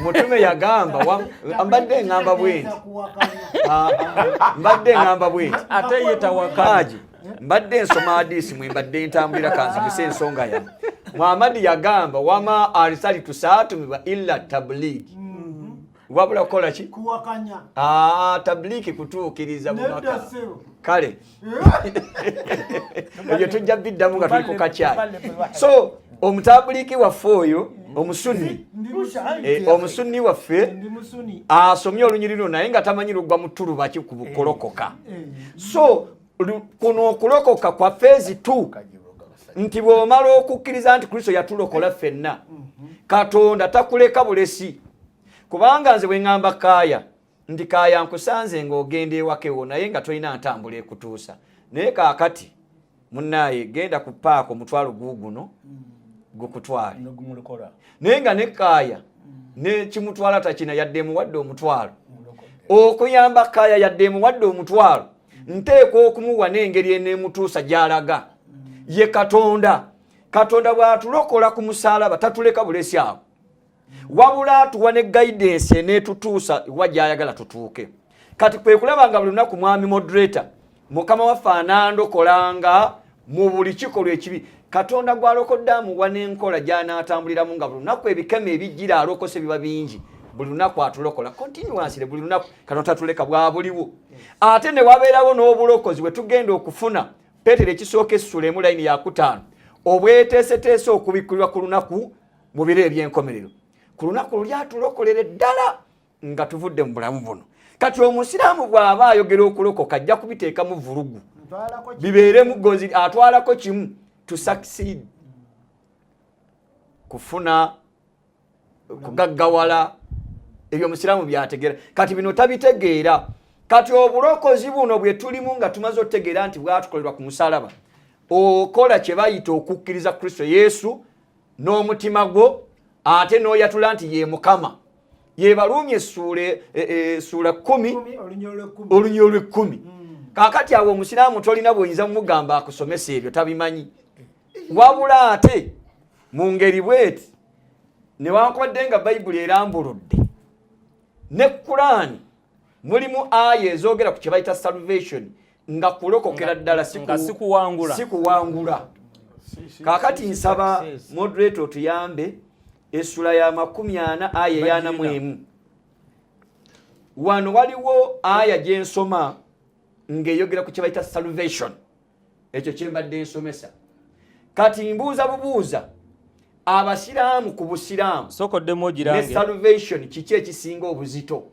Speaker 9: Mutume yagamba, mbadde ngamba bwe nti. Mbadde ngamba bwe nti.
Speaker 1: Ate ye tawakana.
Speaker 9: Mbadde nsoma hadisi mwe mbadde ntambulira kanziguse ensonga yange. Muhammad yagamba wama arsali tusaatumibwa illa tabligh. Wabula kukola ki?
Speaker 2: Kuwakanya.
Speaker 9: Tabliki kutuukiriza bubaka. Kale. Ebyo tujja biddamu nga tuli ku kacyayi. So omutabuliki waffe oyo omusunni, omusunni waffe asomye olunyiriri naye nga tamanyi lugwa mu ttuluba ki ku bukolokoka. So kuno okulokoka kwa phase 2 nti bw'omala okukkiriza nti Kristo yatulokola ffenna, Katonda takuleka bulesi. Kubanga nze bwe ŋŋamba Kaaya nti Kaaya nkusanze ng'ogenda ewakewo naye nga tolina ntambula ekutuusa, naye kaakati munnaaye genda ku paaka omutwalo guuguno gukutwale, naye nga ne Kaaya ne kimutwala takina yadde emuwadde omutwalo. Okuyamba Kaaya yadde emuwadde omutwalo, nteekwa okumuwa n'engeri eneemutuusa gy'alaga. Ye Katonda. Katonda bw'atulokola ku musaalaba tatuleka bulesi awo, wabula atuwa ne guidance eneetutuusa wa gy'ayagala tutuuke. Kati kwe kulaba nga buli lunaku mwami moderator Mukama waffe anandokolanga mu buli kikolwa ekibi. Katonda gw'alokodde amuwa n'enkola gy'anaatambuliramu nga buli lunaku ebikemo ebijjira alokose biba bingi. Buli lunaku atulokola continuously, buli lunaku Katonda tatuleka bwa buliwo. Ate ne wabeerawo n'obulokozi bwe tugenda okufuna. Peetero ekisooka essula emu layini ya 5, obweteeseteese okubikkulirwa ku lunaku mu biro eby'enkomerero. Ku lunaku luli atulokolere ddala nga tuvudde mu bulamu buno. Kati omusiraamu bw'aba ayogera okulokoka ajja kubiteekamu vulugu, bibeeremu gozi, atwalako kimu to succeed, kufuna, kugaggawala, ebyo omusiraamu byategeera. Kati bino tabitegeera. Kati obulokozi buno bwe tulimu nga tumaze okutegeera nti bwatukolerwa ku musaalaba, okola kye bayita okukkiriza Kristo Yesu n'omutima gwo, ate n'oyatula nti ye Mukama. Ye Baruumi essuula 10 olunyiriri olw'ekumi. Kaakati awo omusiraamu tolina bw'oyinza mugamba akusomesa ebyo, tabimanyi. Wabula ate mu ngeri bw'eti, newankubadde nga Bayibuli erambuludde ne Kulaani mulimu aya ezoogera ku kye bayita salvation, nga kulokokera ddala,
Speaker 1: si kuwangula.
Speaker 9: Kaakati nsaba moderator otuyambe essula ya 40 aya 41. Wano waliwo aya gye nsoma ng'eyogera ku kye bayita salvation, ekyo kye mbadde nsomesa. Kati mbuuza bubuuza abasiraamu ku busiraamu ne salvation kiki ekisinga obuzito?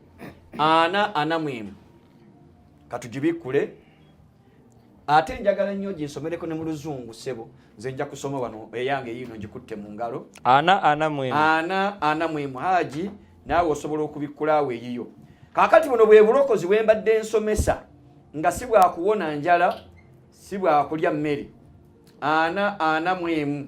Speaker 9: 4 41 katugibikkule. Ate njagala nnyo ginsomereko ne mu luzungu ssebo, nze nja kusoma wano eyange yiino ngikutte mu ngalo.
Speaker 1: 4 41.
Speaker 9: 4 41. Haji naawe osobola okubikkulaawo eyiyo. Kaakati buno bwe bulokozi bwe mbadde nsomesa, nga si bwakuwona njala, si bwakulya mmere. 4 41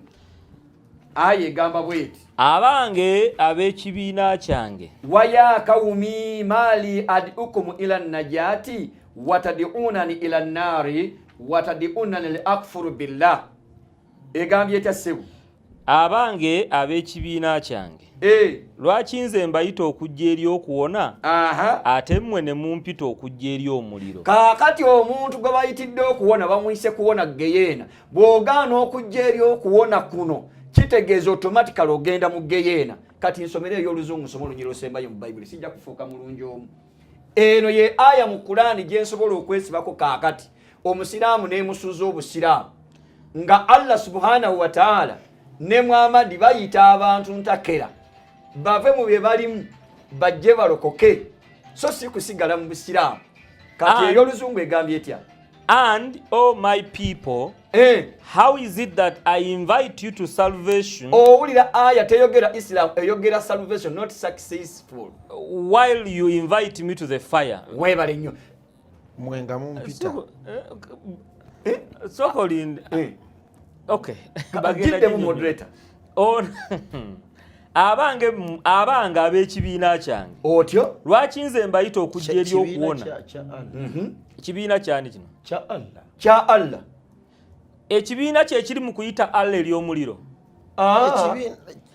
Speaker 9: aya egamba bweti:
Speaker 1: abange ab'ekibiina kyange,
Speaker 9: waya kawumi mali adiukum ila najati watadiunani ila nari watadiunani li akfuru billah. Egambye etya ssebo?
Speaker 1: Abange ab'ekibiina kyange, lwaki nze mbayita okujja eri okuwona, ate mmwe ne mumpita okujja eri omuliro?
Speaker 9: Kaakati omuntu gwe bayitidde okuwona bamuyise kuwona geyeena. Bw'ogaana okujja eri okuwona kuno kitegeeza automatically ogenda mu geyeena. Kati nsomere ey'oluzungu, nsome olunyiriri olusembayo mu Bayibuli, sijja kufuuka mulungi omu. Eno ye aya mu Kulaani gye nsobola okwesibako kaakati omusiraamu n'emusuuza obusiraamu, nga Allah subhanahu wa ta'ala ne Muhammad bayita abantu ntakera bave mu bye balimu bajje balokoke, so si kusigala mu busiraamu. Kati ey'oluzungu egambye etya?
Speaker 1: And oh my people, How is it that I invite you to salvation?
Speaker 9: Owulira aya teyogera Islam, eyogera salvation, not successful.
Speaker 1: While you invite me to the fire.
Speaker 9: Webale nnyo.
Speaker 3: Mwenga mumpita.
Speaker 1: Soko linde. Okay.
Speaker 9: Bagenda mu moderator.
Speaker 1: Abange ab'ekibiina kyange.
Speaker 9: Otyo?
Speaker 1: Lwaki nze mbayita okujja eri okuwona? Ekibiina kyani kino?
Speaker 4: Kya Allah.
Speaker 9: Kya Allah.
Speaker 1: Ekibiina kye kiri mu kuyita Allah eri omuliro.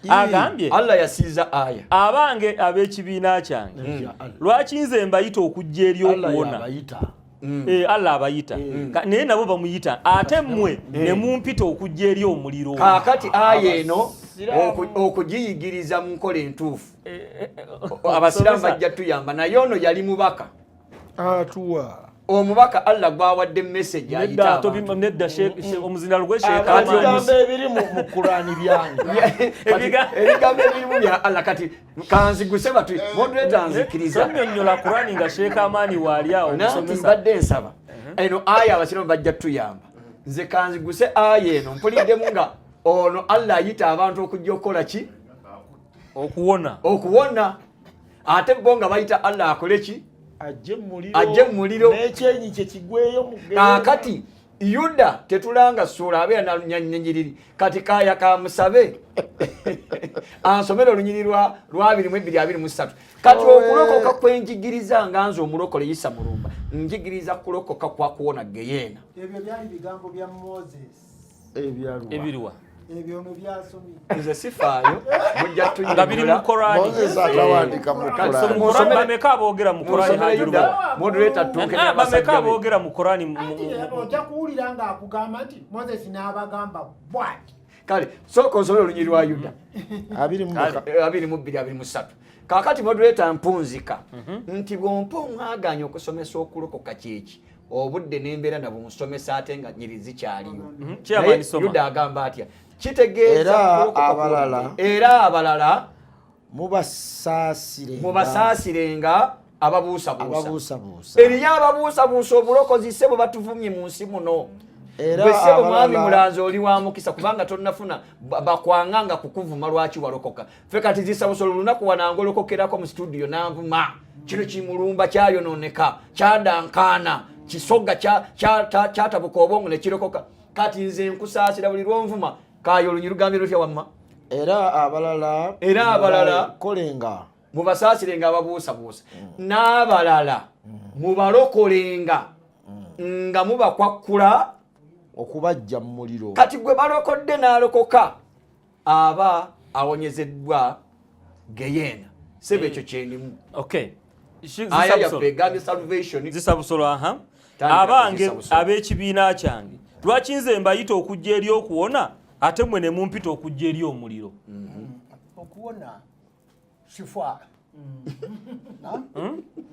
Speaker 1: Agambye
Speaker 9: Allah yasiiza aya.
Speaker 1: Abange ab'ekibiina kyange. Lwaki nze mbayita okujja eri okuwona? Allah abayita. Naye nabo bamuyita. Ate mmwe ne mumpita okujja eri omuliro.
Speaker 9: Kaakati aya eno okugiyigiriza mu nkola entuufu. Abasiraamu bajja tuyamba naye ono yali mubaka.
Speaker 3: Atuwa.
Speaker 9: Omubaka Allah gwawadde message ayita abantu.
Speaker 1: Nedda omuzindaalo gwe Sheikh Amani.
Speaker 3: Ebigambo ebiri mu Kurani byange.
Speaker 9: Ebigambo ebirimu bya Allah kati kanziguse batu moderator nzikiriza.
Speaker 1: Tonnyonnyola Kurani nga Sheikh Amani waali awo
Speaker 9: omusomesa. Mbadde nsaba. Eno aya abasiraamu bajja tuyamba. Nze kanziguse aya eno mpuliddemu nga ono Allah ayita abantu okujja okukola ki?
Speaker 1: Okuwona.
Speaker 9: Okuwona. Ate bo nga bayita Allah akole ki?
Speaker 4: Ajje mu muliro n'ekyenyi kye kigweyo mu
Speaker 9: Kaakati Yuda tetulanga ssuula abeera na lunyanyiriri kati kaaya kamusabe ansomere olunyiriri lwa 22 23. Kati okulokoka kwenjigiriza nga nze omulokole Isa Mulumba njigiriza kulokoka kwa kuwona geyeena.
Speaker 2: Ebyo byali bigambo bya Moses.
Speaker 1: Ebiriwa.
Speaker 2: Ebyo no byasomye.
Speaker 9: Nze sifaayo mujja tunyonyola.
Speaker 1: Nga biri mu Korani.
Speaker 3: Moses atawandiika mu Korani.
Speaker 1: Bameka aboogera mu Korani Hajiruba.
Speaker 9: Moderator tuuke
Speaker 1: Bameka aboogera mu Korani.
Speaker 2: Ojja kuwulira ng'akugamba nti Moses n'abagamba bw'ati.
Speaker 9: Kale sooka onsomere olunyiriri lwa Yuda.
Speaker 3: 22
Speaker 9: 23. Kaakati moderator mpunzika nti bw'ompa omwagaanya okusomesa okulokoka kyeki obudde n'embeera nabwo nsomesa ate nga nyiri zikyaliyo. Yuda agamba atya? Kitegeeza era abalala mubasaasirenga ababuusabuusa. Eriyo ababuusabuusa obulokozi ssebo batuvumye mu nsi muno. Gwe ssebo mwami Mulanzi oli wa mukisa kubanga tonnafuna bakwanga nga kukuvuma lwaki walokoka. Ffe kati zisabusolo olunaku wanangolokokerako mu studio n'anvuma. Kino kimulumba kyayonooneka kyadankaana kisoga kyatabuka obwongo ne kirokoka. Kati nze nkusaasira buli lwonvuma kaayo olunyi lugambye lutya wamma.
Speaker 3: Era abalala kolenga
Speaker 9: mubasaasirenga ababuusabuusa n'abalala mubalokolenga nga mubakwakkula
Speaker 3: okubajja mu muliro.
Speaker 9: Kati gwe balokodde n'alokoka aba awonyezeddwa geyeena. Sebe ekyo kyendimu.
Speaker 1: Okay.
Speaker 9: Aya yaffe egambye salvation.
Speaker 1: Zisabusolo aha. Abange ab'ekibiina kyange lwaki nze mbayita okujja eri okuwona ate mmwe ne mumpita okujja eri omuliro?
Speaker 10: Okuwona shifa.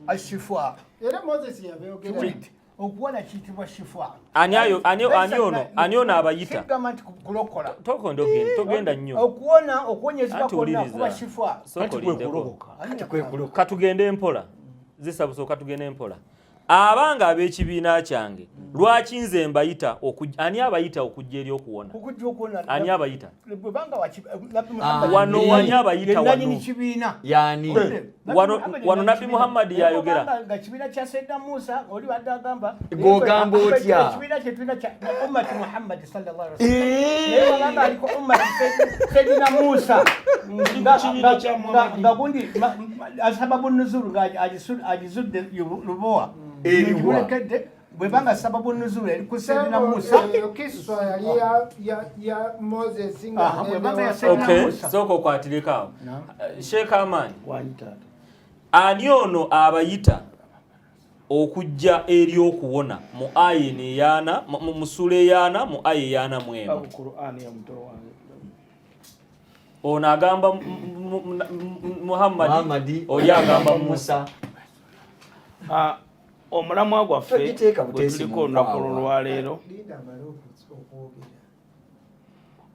Speaker 10: Ashifa.
Speaker 2: Era Moses yabyogera.
Speaker 10: Okuwona kiyitibwa shifa.
Speaker 1: Ani ono abayita?
Speaker 10: Sigamba nti kulokola.
Speaker 1: Togenda nnyo.
Speaker 10: Okuwona okuwonyezebwa kwonna kuba shifa.
Speaker 9: Kati kwe kulokoka.
Speaker 1: Katugende mpola. Zisabuso katugende mpola. Abanga ab'ekibiina kyange lwaki nze mbayita ani abayita okujja eri okuwona? Ani abayita? Wano ani abayita wano?
Speaker 9: Yani
Speaker 1: wano Nabbi Muhammad yayogera.
Speaker 10: Nga kibiina kya Sayyidina Musa oli badde agamba
Speaker 9: gogamba otya?
Speaker 10: Ekibiina kye tulina kya ummati Muhammad sallallahu alaihi wasallam. Naye wabanga aliko ummati Sayyidina Musa nga gundi asababu nuzulu nga agizudde lubowa. Eriwa bwebanga sababu nuzulu eri ku Sayyidina Musa.
Speaker 2: Kiswa yali ya Moses nga
Speaker 1: okay, sooka okwatireko awo. Sheikh Amani, ani ono abayita okujja eri okuwona mu aya eyaana mu ssuula eyaana mu aya eyaana mu emu? Ono agamba Muhammadi, oli agamba Musa.
Speaker 5: Omulamwa gwaffe gwe tuliko olunaku olwaleero,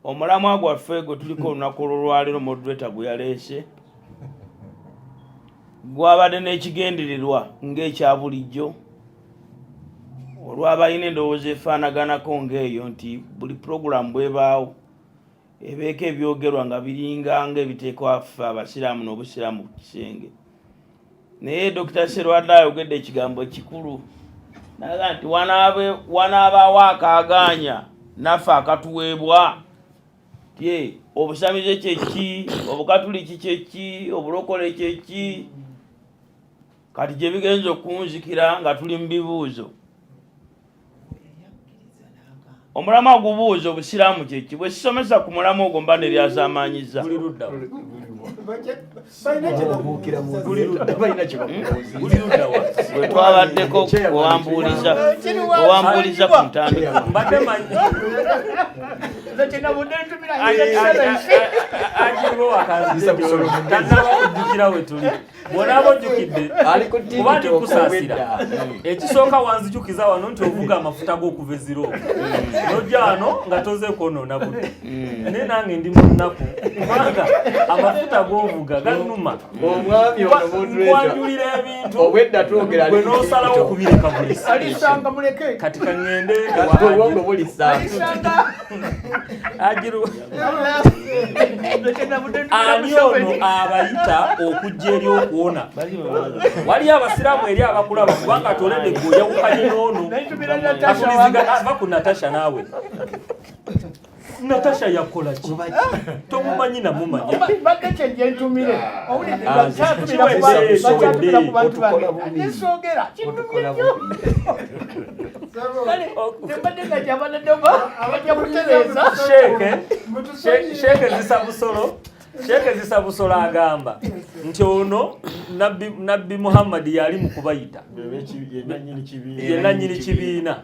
Speaker 5: omulamwa gwaffe gwe tuliko olunaku olwaleero moderator gwe yaleese gwabadde n'ekigendererwa ng'ekya bulijjo. Olw'abalina endowooza efaanaganako ng'eyo nti buli pulogulaamu bw'ebaawo ebeeko ebyogerwa nga biringa ng'ebiteekwa ffe Abasiraamu n'Obusiraamu ku kisenge. Naye Dokita Serwadda ayogedde ekigambo kikulu naga nti wanaabaawo akaagaanya naffe akatuweebwa tye obusamize kyeki, Obukatuliki kyeki, obulokole kyeki. Kati gye bigenza okunzikira nga tuli mu bibuuzo, omulamwa ogubuuza Obusiraamu kyeki, bwe sisomesa ku mulamwa ogwo mba neryazaamaanyiza. Bwe twabaddeko owambuuliza ku ntandikwa.
Speaker 1: Mbadde manyi tannaba kujjukira we tuli. Bw'onaaba ojjukidde,
Speaker 9: Ali ku
Speaker 1: kuba ndi
Speaker 9: TikTok
Speaker 1: kusaasira.
Speaker 9: obwedda.
Speaker 1: Ekisooka wanzijukiza wano nti ovuga amafuta g'okuva eziro nojja wano nga toze kwonoona budde, naye nange ndi mu nnaku kubanga amafuta g'ovuga gannuma.
Speaker 9: Omwami ono moderator.
Speaker 1: Nkwanjulira ebintu
Speaker 9: Obwedda twogera ali
Speaker 1: gwe
Speaker 9: ku
Speaker 1: n'osalawo
Speaker 9: TikTok.
Speaker 1: okubireka bulisi.
Speaker 10: Alisanga muleke.
Speaker 1: Kati kaŋŋende.
Speaker 9: Kati obwongo bulisanga.
Speaker 10: Alisanga.
Speaker 1: Agiru ani ono abayita okujja eri okuwona? Waliyo Abasiraamu eri abakulaba, kubanga toledde gwe oyawukanye n'ono. Atuliziga ava ku Natasha. Naawe Natasha yakola ki? Tomumanyi namumanya.
Speaker 10: Mbadde kyenje ntumire owulidde.
Speaker 1: Ah,
Speaker 10: Bakyatumira
Speaker 1: kiwedde.
Speaker 10: ku bantu bange.
Speaker 9: Otukola bubi.
Speaker 10: Nesogera kinnumye
Speaker 9: Otukola
Speaker 10: nnyo.
Speaker 9: bubi.
Speaker 10: Kale tembadde nga kyabadde abajja kutereeza.
Speaker 1: Sheeke Zisa Busolo, Sheeke Zisa Busolo agamba nti ono Nabbi Muhammadi yali mu kubayita, ye nannyini kibiina,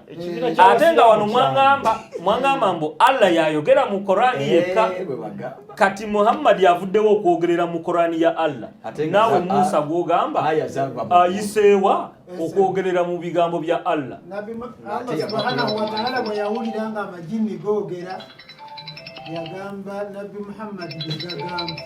Speaker 1: ate nga wano mwaŋŋamba mbu Allah yayogera mu Korani yekka.
Speaker 9: Eh, bwe bagamba.
Speaker 1: Kati Muhammadi avuddewo okwogerera mu Korani ya Allah.
Speaker 9: Ate nga
Speaker 1: Naawe Musa gwogamba
Speaker 9: aya zava mu
Speaker 1: ayiseewa okwogerera mu bigambo bya Allah?
Speaker 2: Nabbi Allah subhanahu wa ta'ala bwe yawulira nga amajini googera, yagamba Nabbi Muhammadi byegagamba.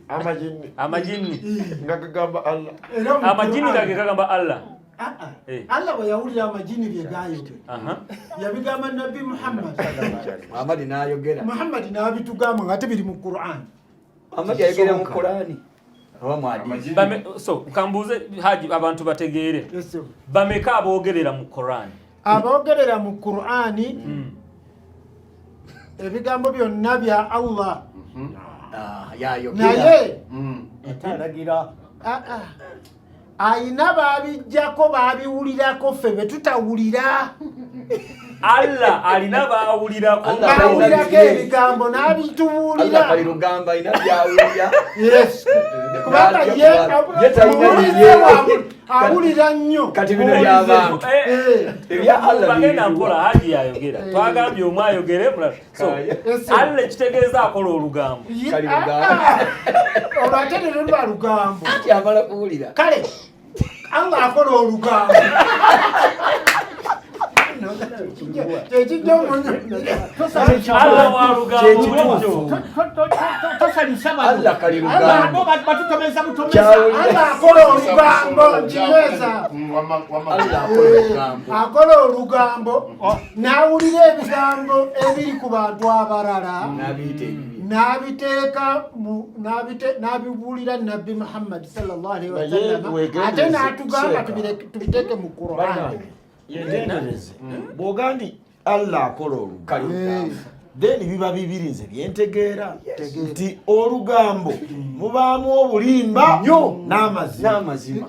Speaker 3: Amajini?
Speaker 1: Amajini.
Speaker 3: Nga gagamba Allah?
Speaker 2: Era mu
Speaker 1: Amajini
Speaker 2: Qur'an-
Speaker 1: gage gagamba Allah?
Speaker 2: Ah, ah.
Speaker 1: Eh.
Speaker 2: Allah bwe yawulira amajini bye gayogera, yabigamba Nabbi Muhammad.
Speaker 9: Muhammadi n'ayogera.
Speaker 2: Muhammadi n'abitugamba nga tebiri mu Qur'an.
Speaker 9: Muhammadi yayogera mu Kurani oba mu hadisi?
Speaker 1: So kambuuze Haji, abantu bategeere.
Speaker 2: Yes, sir.
Speaker 1: Bameka aboogerera mu Koran?
Speaker 2: Aboogerera mu Qur'ani, ebigambo byonna bya Allah.
Speaker 9: Ah, yayogera.
Speaker 2: Naye
Speaker 10: Ate alagira.
Speaker 2: ah, ah, ayina babijjako, babiwulirako, ffe be tutawulira.
Speaker 1: Allah alina baawulirako?
Speaker 9: Allah
Speaker 2: Bawulirako
Speaker 9: alina
Speaker 2: ebigambo
Speaker 9: Allah
Speaker 2: n'abitubuulira.
Speaker 9: Kali lugamba alina byawulira.
Speaker 2: Yes, kubanga ye
Speaker 9: Ye talina
Speaker 2: muwulize
Speaker 9: bye.
Speaker 2: awulira nnyo.
Speaker 9: Kati bino by'abantu.
Speaker 2: Eh.
Speaker 9: Ebya Allah
Speaker 1: Bagenda
Speaker 9: biriwa.
Speaker 1: mpola, Haji yayogera, twagambye omu ayogere mulala. So
Speaker 2: Yes, sir.
Speaker 1: Allah ekitegeeza akola olugambo.
Speaker 9: Kali
Speaker 2: ah,
Speaker 9: lugambo.
Speaker 2: Ah. Olwo ate teruba lugambo.
Speaker 9: Anti amala kuwulira.
Speaker 2: Kale Allah akola olugambo, kyekijja
Speaker 1: Allah wa lugambo bulijjo.
Speaker 10: Tosalisa.
Speaker 9: Allah kali lugambo.
Speaker 10: Batutomeza butomeza.
Speaker 9: Kyawulira.
Speaker 2: Allah akola olugambo, nkinyweza.
Speaker 9: Allah akola olugambo.
Speaker 2: Akola olugambo n'awulira ebigambo ebiri ku bantu abalala
Speaker 9: N'abiyita ebibi.
Speaker 2: N'abiteeka n'abibuulira Nabbi Muhammad sallallahu alaihi
Speaker 3: Naye
Speaker 2: wasallam,
Speaker 3: weegendereze,
Speaker 2: ate n'atugamba
Speaker 3: Seeka.
Speaker 2: tubiteeke mu Quran.
Speaker 3: Bannange, yegendereze bw'oga nti Allah akola olugambo,
Speaker 9: Kali lugambo.
Speaker 3: Then biba bibiri. Nze byentegeera nti olugambo mubaamu obulimba n'amazima.
Speaker 9: N'amazima.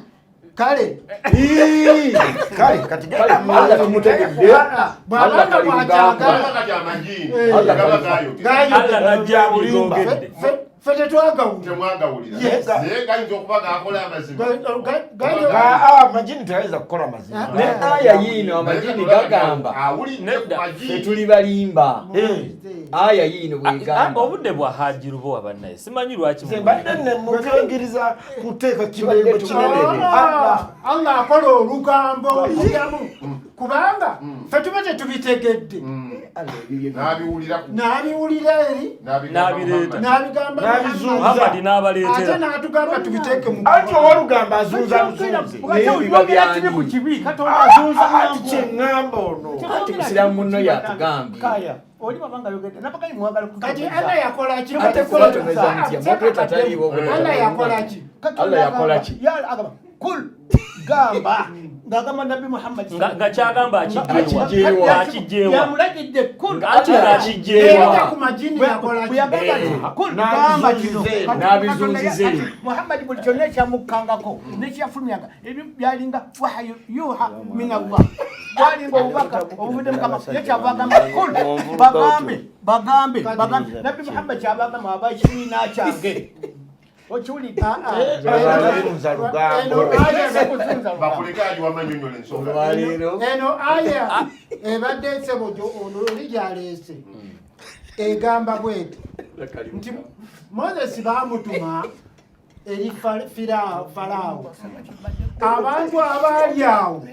Speaker 2: Kale.
Speaker 3: Ii, kale kati
Speaker 9: Kale
Speaker 3: genda.
Speaker 9: Allah tumutegedde.
Speaker 2: Ah, bw'abanga
Speaker 9: Allah kali lugambo.
Speaker 2: bw'akyagala
Speaker 7: Kati amajini
Speaker 2: Eh.
Speaker 7: gaba gayogera?
Speaker 1: Allah najja
Speaker 3: Bulimba.
Speaker 1: byogedde.
Speaker 2: Ffe tetwagawulira.
Speaker 7: Temwagawulira?
Speaker 2: Yes.
Speaker 7: Naye gayinza okuba gakola amazima.
Speaker 3: Ah, amajini tegayinza kukola mazima.
Speaker 9: Ne aya yiino amajini gagamba
Speaker 7: Awulidde ku
Speaker 1: Nedda.
Speaker 7: majini.
Speaker 9: tetuli balimba.
Speaker 3: Eh,
Speaker 9: Aya yiino bwegamba.
Speaker 1: Obudde bwa Haji Lubowa, bannaye, simanyi lwaki.
Speaker 3: Nze mbadde nemukangiriza kuteeka kibengo kinene.
Speaker 2: Ah, Allah akola olugambo okugyamu, kubanga ffe tuba tetubitegedde. N'abiwulira eri,
Speaker 1: N'abireeta.
Speaker 2: n'abigamba
Speaker 3: N'abizunza.
Speaker 1: Muhammad n'abaleetera.
Speaker 2: Ate n'atugamba tubiteeke mu
Speaker 3: Anti owolugamba azunza luzunze.
Speaker 9: Naye biba
Speaker 10: Oyogera
Speaker 9: byani?
Speaker 10: kibi ku kibi, Katonda azunza
Speaker 3: Ati
Speaker 10: lugambo.
Speaker 3: kyeŋŋamba ono.
Speaker 9: Anti musiraamu munno yatugambye.
Speaker 10: Kaya, oli bw'aba ng'ayogedde, nabagayi mwagala
Speaker 2: Kati
Speaker 10: kutomeza.
Speaker 2: Allah yakola ki?
Speaker 9: Ate kubatomeza mutya? Moderator taliiwo bwe.
Speaker 2: Allah yakola ki?
Speaker 10: Katonda
Speaker 9: Allah yakola ki?
Speaker 10: Agamba, kul, gamba, ng'agamba Nabbi Muhammad.
Speaker 1: Nga kyagamba akijjeewa.
Speaker 9: Akijjeewa.
Speaker 1: Akijjeewa.
Speaker 10: Yamulagidde kul.
Speaker 1: Ati ng'akijjeewa.
Speaker 2: Era ku majini yakola
Speaker 10: Bwe
Speaker 2: ki?
Speaker 10: yagamba nti kul, gamba kino.
Speaker 3: N'abizunze.
Speaker 9: N'abizunzize.
Speaker 10: Kati Muhammad buli kyonna ekyamukkangako nekyafulumyanga ebyo byalinga wahayu yuha min Allah, bwalinga obubaka obuvudde Mukama. Ye kyava agamba kul, bagambe, bagambe, bagambe. Nabbi Muhammad kyava agamba abakibiina kyange, okiwulidde?
Speaker 3: Azunza lugambo.
Speaker 2: Eno aya
Speaker 7: Bakuleke agiwamanyonyola ensonga.
Speaker 9: Olwaleero
Speaker 2: Eno aya ebadde ensebo ono oli gyaleese egamba bweti nti Moses baamutuma eri Faraawo. Abantu abaali awo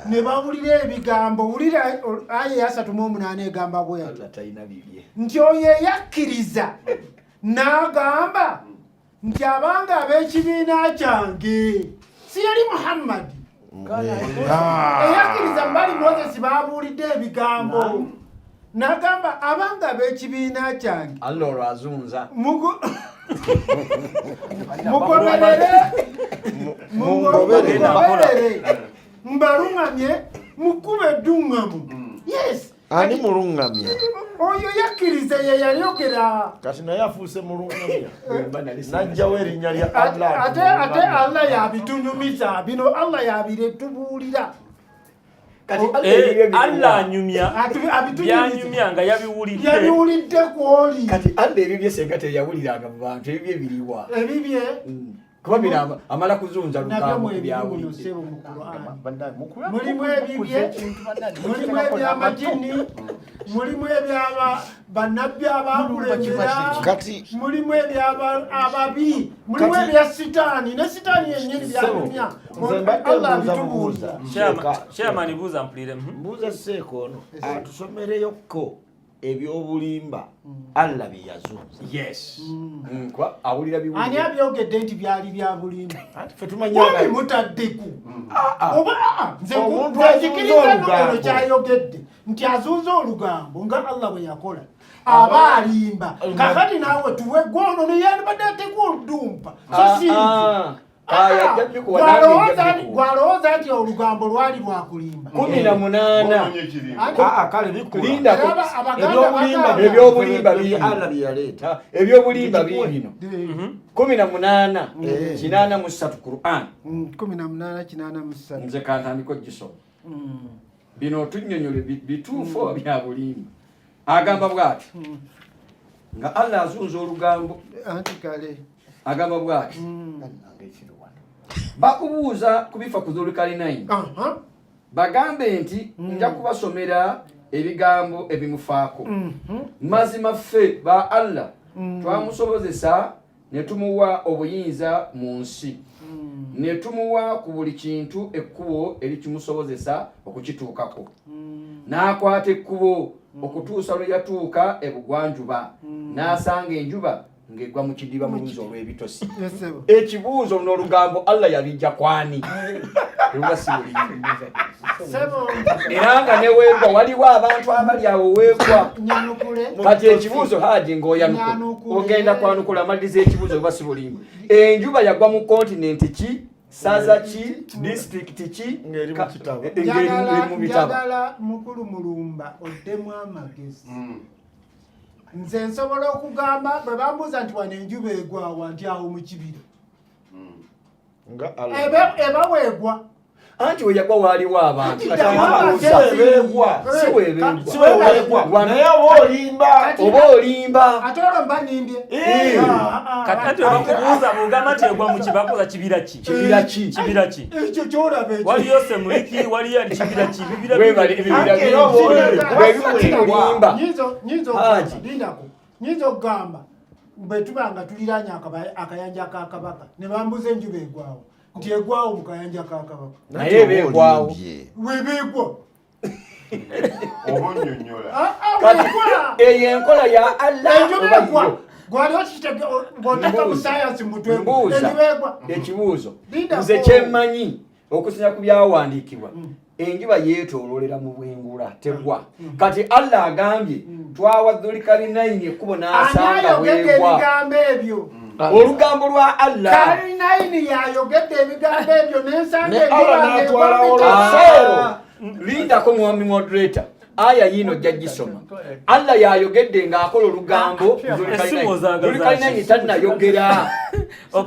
Speaker 2: ne bawulira ebigambo. Wulira aya eya 38 egamba bweti
Speaker 9: Allah talina bibye.
Speaker 2: Nti oyo eyakkiriza n'agamba nti abanga ab'ekibiina kyange, si yali Muhammadi eyakkiriza, mbali Moses babuulidde ebigambo n'agamba abanga ab'ekibiina kyange,
Speaker 9: Allah olwo azunza.
Speaker 2: Mugoberere,
Speaker 3: Mungoberere.
Speaker 2: mugoberere, mbaluŋŋamye mukuba edduŋŋamu. Yes.
Speaker 3: Ani muluŋŋamya?
Speaker 2: Oyo yakkiriza ye yayogera.
Speaker 3: Kati naye afuuse muluŋŋamya, n'ajjawo erinnya lya Allah.
Speaker 2: Ate Allah yabitunyumiza bino, Allah yabiretubuulira.
Speaker 9: Kati Allah ebibye biriwa?
Speaker 1: Allah anyumya
Speaker 2: Abitunyumiza.
Speaker 1: Byanyumya nga yabiwulidde.
Speaker 2: Yabiwulidde kwoli.
Speaker 9: Kati Allah ebibye senga teyawuliranga mu bantu, ebibye biriwa?
Speaker 2: Ebibye
Speaker 9: Kuba bino amala kuzunza
Speaker 2: nabyo
Speaker 9: lugambo ku
Speaker 2: mwebiri muno,
Speaker 9: byawulidde.
Speaker 2: ssebo, mu Qur'an mulimu ebibye, mulimu ebyamajini, mulimu ebyaba bannabbi abakulembera, mulimu ebyaba ababi, mulimu ebya sitaani, ne sitaani yennyini
Speaker 3: Ssebo,
Speaker 2: byanyumya.
Speaker 3: nze mbadde
Speaker 2: Allah
Speaker 3: mbuuza
Speaker 2: abitubuulira.
Speaker 3: bubuuza.
Speaker 1: Chairman, buuza mpulire.
Speaker 3: Mbuuza seeka ono atusomereyokko ebyobulimba Allah bye yazunza.
Speaker 9: Yes. Kuba awulira
Speaker 2: Ani
Speaker 9: biwulire.
Speaker 2: abyogedde nti byali bya bulimba?
Speaker 3: Ffe tumanyi
Speaker 2: Wami mutaddeku oba nze
Speaker 3: Omuntu
Speaker 2: nze
Speaker 3: azunza
Speaker 2: nzikiriza ono
Speaker 3: olugambo.
Speaker 2: kyayogedde nti azunza olugambo nga Allah bwe yakola aba alimba. Kakati naawe tuwe gwono neyandibadde atekwa oludumpa, so si nze.
Speaker 9: Kaya, ajja bikuwa, nange nja bikuwa.
Speaker 2: Gwalowooza nti olugambo lwali lwakulimba.
Speaker 9: 18.
Speaker 7: Onoonye ekirimba.
Speaker 3: Kale bikula.
Speaker 9: Linda.
Speaker 2: Era Abaganda
Speaker 3: Ebyobulimba
Speaker 2: bagamba-
Speaker 9: Ebyobulimba
Speaker 3: bye
Speaker 9: bingi.
Speaker 3: Allah bye yaleeta.
Speaker 9: Ebyobulimba biibino. 18 83 Quran.
Speaker 2: 18 83.
Speaker 9: Nze kantandika ogisoma. Bino otunnyonnyole bituufu oba bya bulimba. Agamba bw'ati nga Allah azunza olugambo.
Speaker 2: Anti kale.
Speaker 9: Agamba bw'ati: bakubuuza ku bifa ku Dhulukalinaini. Bagambe nti nja kubasomera ebigambo ebimufaako. Mazima ffe ba Allah twamusobozesa ne tumuwa obuyinza mu nsi, ne tumuwa ku buli kintu ekkubo erikimusobozesa okukituukako, n'akwata ekkubo okutuusa lwe yatuuka ebugwanjuba, n'asanga enjuba ng'egwa mu kidiba mu luzzi olw'ebitosi.
Speaker 2: Yes, ssebo.
Speaker 9: Ekibuuzo, n'olugambo Allah yabijja kwani? Tebuba si bulimba?
Speaker 2: Ssebo.
Speaker 9: Era nga neweegwa waliwo abantu abali awo weegwa.
Speaker 2: Nyanukule.
Speaker 9: Kati ekibuuzo, haji, ng'oyanukula,
Speaker 2: Nyanukule.
Speaker 9: ogenda kwanukula, amaliriza ekibuuzo, oba si bulimba? Enjuba yagwa mu kontinenti ki, saza ki, disitulikiti ki?
Speaker 3: Ng'eri mu kitabo.
Speaker 9: Ng'eri mu bitabo.
Speaker 2: Njagala mukulu Mulumba oddemu amagezi. Nze nsobola okugamba bwe bambuuza nti wano enjuba egwawa, nti awo mu kibira.
Speaker 3: Nga Allah.
Speaker 2: Eba weegwa.
Speaker 9: Anti we yagwa waaliwo abantu.
Speaker 2: Anti
Speaker 9: Kati
Speaker 2: awo
Speaker 9: mbuuza.
Speaker 2: si
Speaker 3: webeegwa.
Speaker 9: Si webeegwa.
Speaker 3: Si webeegwa, naye oba olimba.
Speaker 9: Oba olimba.
Speaker 2: Ate olwo mba nimbye.
Speaker 3: Eh.
Speaker 1: Kati ati webakubuuza, bwogamba nti egwa mu kibakuza kibira ki?
Speaker 9: Kibira ki?
Speaker 1: Kibira ki?
Speaker 2: Ekyo kyolaba ekyo.
Speaker 1: Waliyo Semuliki, waliyo ani, kibira ki? Bibira.
Speaker 9: Webale, ebibira
Speaker 3: Anti era oba
Speaker 9: bingi.
Speaker 3: olimba.
Speaker 9: Bwebiba olimba.
Speaker 2: Nyinza
Speaker 9: Haji.
Speaker 2: okugamba, lindako, nyinza okugamba bwe tuba nga tuliranye akayanja ka Kabaka, ne bambuza enjuba egwawo, nti egwawo mu kayanja ka Kabaka.
Speaker 9: Naye eba egwawo.
Speaker 2: Webeegwa.
Speaker 7: Oba onnyonnyola.
Speaker 9: Kati eyo enkola ya Allah
Speaker 2: Enjuba
Speaker 9: oba
Speaker 2: egwa.
Speaker 9: yo?
Speaker 2: Gwali bw'oteeka mu sayansi mutwe
Speaker 9: Mbuuza.
Speaker 2: enjuba egwa.
Speaker 9: Ekibuuzo,
Speaker 2: Linda
Speaker 9: nze
Speaker 2: ko.
Speaker 9: kyemmanyi okusinza ku byawandiikibwa, enjuba yeetooloolera mu bwengula, tegwa. Kati Allah agambye twawa Dhulikalinaini ekkubo
Speaker 2: Ani
Speaker 9: n'asanga
Speaker 2: ayogedde
Speaker 9: bwegwa.
Speaker 2: ebigambo ebyo?
Speaker 9: Olugambo lwa Allah.
Speaker 2: Kalinaini yayogedde ebigambo ebyo n'ensanga
Speaker 3: Ne
Speaker 2: enjuba
Speaker 3: Allah
Speaker 2: ng'egwa
Speaker 3: n'atwala
Speaker 2: mitala.
Speaker 9: Ah, lindako mwami moderator, aya yiino ojja gisoma. Allah yayogedde ng'akola olugambo.
Speaker 1: Essimu ozaagaza
Speaker 9: Dhulikalinaini
Speaker 1: ki?
Speaker 9: tannayogera,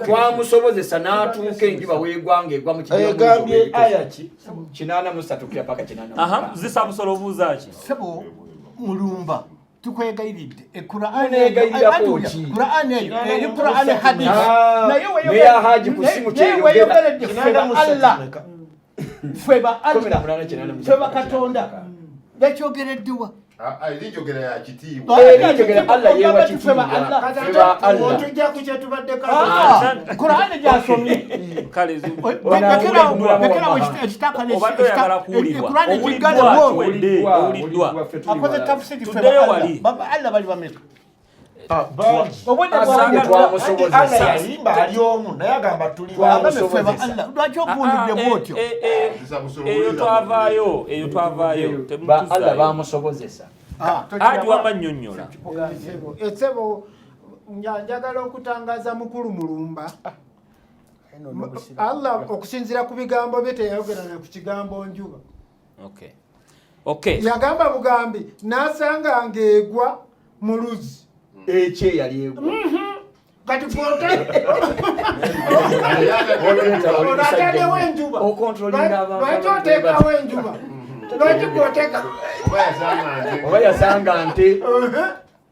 Speaker 9: twamusobozesa n'atuuka enjuba weegwanga egwa mu kibira.
Speaker 4: Egambye aya ki?
Speaker 9: 83 kira paka 8.
Speaker 1: Aha, zisa busolo obuuza ki?
Speaker 10: Sebo Mulumba, tukwegayiridde.
Speaker 9: Muneegayirirako ki?
Speaker 10: Qur'ani eyo eri Qur'ani hadith.
Speaker 9: Ah,
Speaker 10: Naye
Speaker 9: neya Haji ku simu kyeyogera.
Speaker 10: weyogeredde ffe ba Allah, ffe ba Allah,
Speaker 9: 18,
Speaker 10: ffe ba Katonda, yakyogereddewa?
Speaker 7: Eri njogera ya kitiibwa.
Speaker 9: Eri njogera Allah yeewa
Speaker 10: Ogamba nti ffe ba
Speaker 9: kitiibwa.
Speaker 10: Allah.
Speaker 2: Kati
Speaker 9: Ffe ba
Speaker 2: ate
Speaker 9: Allah.
Speaker 2: otujja ku kye tubaddeko.
Speaker 10: Ah, Qur'ani gyasomye.
Speaker 1: Kale
Speaker 10: Lekerawo ekitaka.
Speaker 1: Obadde oyagala kuwulirwa.
Speaker 10: Qur'ani
Speaker 1: Owuliddwa,
Speaker 10: giggalewo.
Speaker 1: kiwedde, owuliddwa.
Speaker 10: Akoze tafsiri, ffe ba
Speaker 1: Tuddeyo
Speaker 10: Allah.
Speaker 1: wali.
Speaker 10: Ba Allah bali bameka?
Speaker 4: Bangi.
Speaker 10: Obwedde
Speaker 1: Asanga
Speaker 10: bwange.
Speaker 9: Twamusobozesa.
Speaker 4: Allah yalimba ali omu, naye agamba tuli
Speaker 10: Agambe ffe ba
Speaker 9: Twamusobozesa.
Speaker 10: Allah, lwaki ovundudde bw'otyo?
Speaker 7: Zisa busolo
Speaker 1: Eyo
Speaker 7: owuliriza.
Speaker 1: twavaayo, eyo twavaayo.
Speaker 9: Ba Allah
Speaker 1: Temutuzaayo.
Speaker 9: bamusobozesa.
Speaker 10: Ah,
Speaker 1: Haji wama nnyonnyola.
Speaker 2: Esebo, njagala okutangaza mukulu Mulumba. Allah okusinziira ku bigambo bye teyayogera na ku kigambo njuba.
Speaker 1: Okay.
Speaker 2: Yagamba bugambi n'asanga ng'egwa mu luzzi.
Speaker 9: Ekye yali egwa.
Speaker 2: Kati gw'otataddewo enjuba,
Speaker 9: Okontrolinga abantu.
Speaker 2: lwaki oteekawo enjuba? Lwaki gw'oteeka?
Speaker 7: Oba yasanga nte.
Speaker 9: Oba yasanga nte.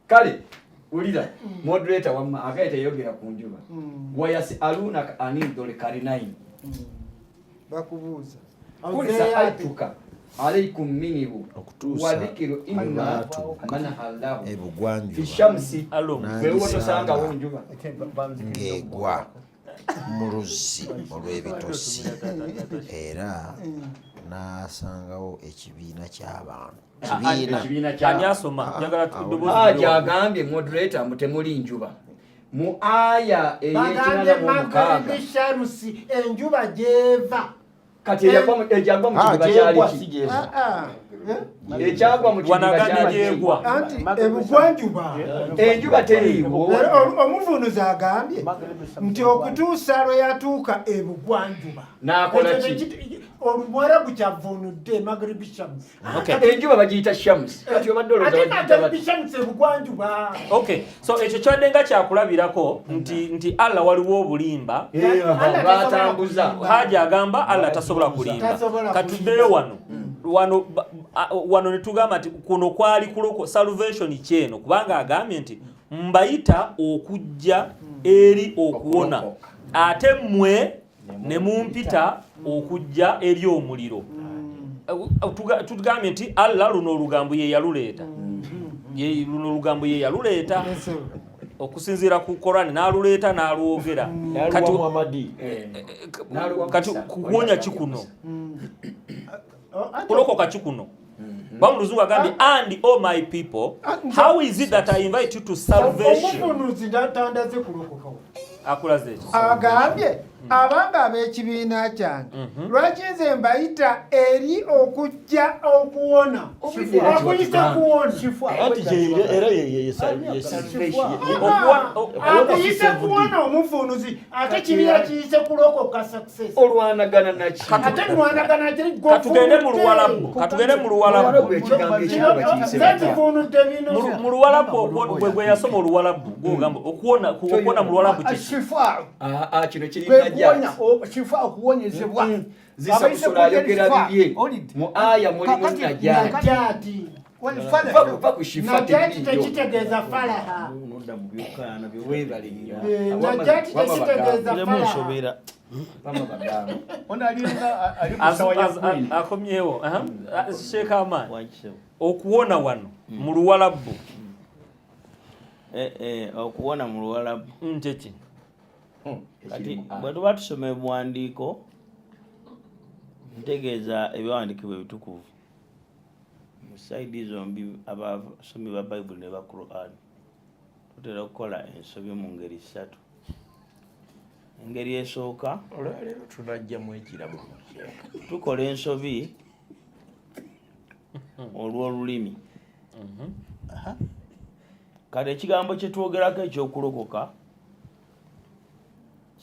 Speaker 9: Kale wulira moderator, wamma agaye teyogera ku njuba. Wayasalunaka ani Dhulikalinaini.
Speaker 2: Bakubuuza.
Speaker 9: Qul saaltuka alaykum minhu
Speaker 3: Okutuusa
Speaker 9: wa dhikiru imma
Speaker 3: abantu
Speaker 9: manahallahu fi
Speaker 3: ebugwanjuba
Speaker 9: shamsi.
Speaker 1: Alum.
Speaker 9: Wewe tosangawo njuba.
Speaker 3: ng'egwa mu luzzi olw'ebitosi, era n'asangawo ekibiina ky'abantu, kibiina.
Speaker 9: Ekibiina
Speaker 1: Ani
Speaker 9: kya
Speaker 1: asoma? Njagala eddoboozi
Speaker 9: Haji
Speaker 1: liri waggulu.
Speaker 9: agambye moderator mbu temuli njuba mu aya
Speaker 2: Bagambye
Speaker 9: ey'e86.
Speaker 2: Magharibi shamusi, enjuba gyeva.
Speaker 9: Kati ekyagwa mu
Speaker 4: Ah,
Speaker 9: kidiba
Speaker 4: gyegwa,
Speaker 9: kyali
Speaker 4: si
Speaker 9: ki?
Speaker 4: gyeva.
Speaker 2: Ah, ah. Eh?
Speaker 9: Ekyagwa mu kidiba
Speaker 1: Wanagambye
Speaker 9: kyali ki?
Speaker 1: gyegwa.
Speaker 2: Anti ebugwanjuba.
Speaker 9: Enjuba teriiwo.
Speaker 2: Era omuvunuzi agambye nti okutuusa lwe yatuuka ebugwanjuba.
Speaker 9: N'akola
Speaker 2: Ekyo
Speaker 9: ki?
Speaker 2: Oluwarabu kyavunudde Magharibi shams.
Speaker 9: Enjuba bagiyita shams, kati obadde olowooza
Speaker 2: Ate
Speaker 9: bagiyita
Speaker 2: Magharibi
Speaker 9: bati?
Speaker 2: shams ebugwanjuba.
Speaker 1: Okay, so ekyo kyadde nga kyakulabirako nti Allah waliwo obulimba.
Speaker 2: Allah
Speaker 9: Batambuza.
Speaker 1: Haji agamba Allah tasobola kulimba.
Speaker 2: Tasobola
Speaker 1: Katuddeyo wano wano ne tugamba nti kuno kwali kuloko salvation kyeno, kubanga agambye nti mbayita okujja eri okuwona,
Speaker 9: Okulokoka.
Speaker 1: ate mmwe ne mumpita okujja eri omuliro. Tugambye nti Allah luno olugambo ye yaluleeta. Ye luno olugambo ye yaluleeta okusinziira ku Korani, n'aluleeta n'alwogera. Kati
Speaker 4: N'aluwa Muhammadi.
Speaker 9: N'aluwa
Speaker 1: kati
Speaker 9: Musa.
Speaker 1: kuwonya kikuno, kulokoka kikuno. Ba mu luzungu agambye, "And oh my people, how is it that I invite you to salvation?"
Speaker 2: Omuvunuzi tandaze kulokokawo.
Speaker 1: Akulaze ekyo.
Speaker 2: Agambye abanga ab'ekibiina kyange, lwaki nze mbayita eri okujja okuwona?
Speaker 9: Obudde
Speaker 2: Akuyise kuwona.
Speaker 4: Anti era
Speaker 2: Akuyise kuwona omuvunuzi, ate kibiina kiyise kulokoka, success.
Speaker 9: Olwanagana naki?
Speaker 2: Ate nwanagana kiri.
Speaker 1: Katugende mu Luwalabu, katugende mu Luwalabu.
Speaker 9: Luwalabu ekigambo ekiba bakiyise batya?
Speaker 2: Nzivunudde bino.
Speaker 1: Mu Luwalabu, gwe yasoma Oluwalabu, gwogamba okuwona mu Luwalabu kiki?
Speaker 10: Ashifa.
Speaker 9: Ah, ah, kino kiri
Speaker 10: Kwe kuwonya,
Speaker 9: najat.
Speaker 10: shifa okuwonyezebwa.
Speaker 9: Zisa
Speaker 10: Abayise
Speaker 9: busolo ayogera
Speaker 10: kuwonya
Speaker 9: bibye.
Speaker 10: shifa.
Speaker 9: Mu aya mulimu
Speaker 10: Kakati-
Speaker 9: najat.
Speaker 2: Najati.
Speaker 9: Va ku shifa
Speaker 2: Najati
Speaker 9: teriiyo.
Speaker 2: tekitegeeza falaha.
Speaker 5: Nodda mu byokaana.
Speaker 9: Weebale nnyo.
Speaker 2: Eh, najati tekitegeeza
Speaker 5: Biremu
Speaker 2: falaha.
Speaker 5: nsobera.
Speaker 9: Wamma bagamba.
Speaker 10: Ono alinga ali ku ssawa ya queen.
Speaker 1: Akomyewo. Aha. Sheikh Aman,
Speaker 5: Wakisebo.
Speaker 1: okuwona wano mu Luwalabu
Speaker 5: Okuwona mu Luwalabu.
Speaker 1: Nkyeki?
Speaker 5: Kati bwe tuba tusoma ebiwandiiko, ntegeeza ebyawandiikibwa ebitukuvu. Mu side zombi, abasomi ba Bayibuli ne ba Quran, tutera okukola ensobi mu ngeri ssatu. Engeri esooka,
Speaker 3: Olwaleero tunajjamu ekirabo.
Speaker 5: tukola ensobi olw'olulimi. Kati ekigambo kye twogerako ekyokulokoka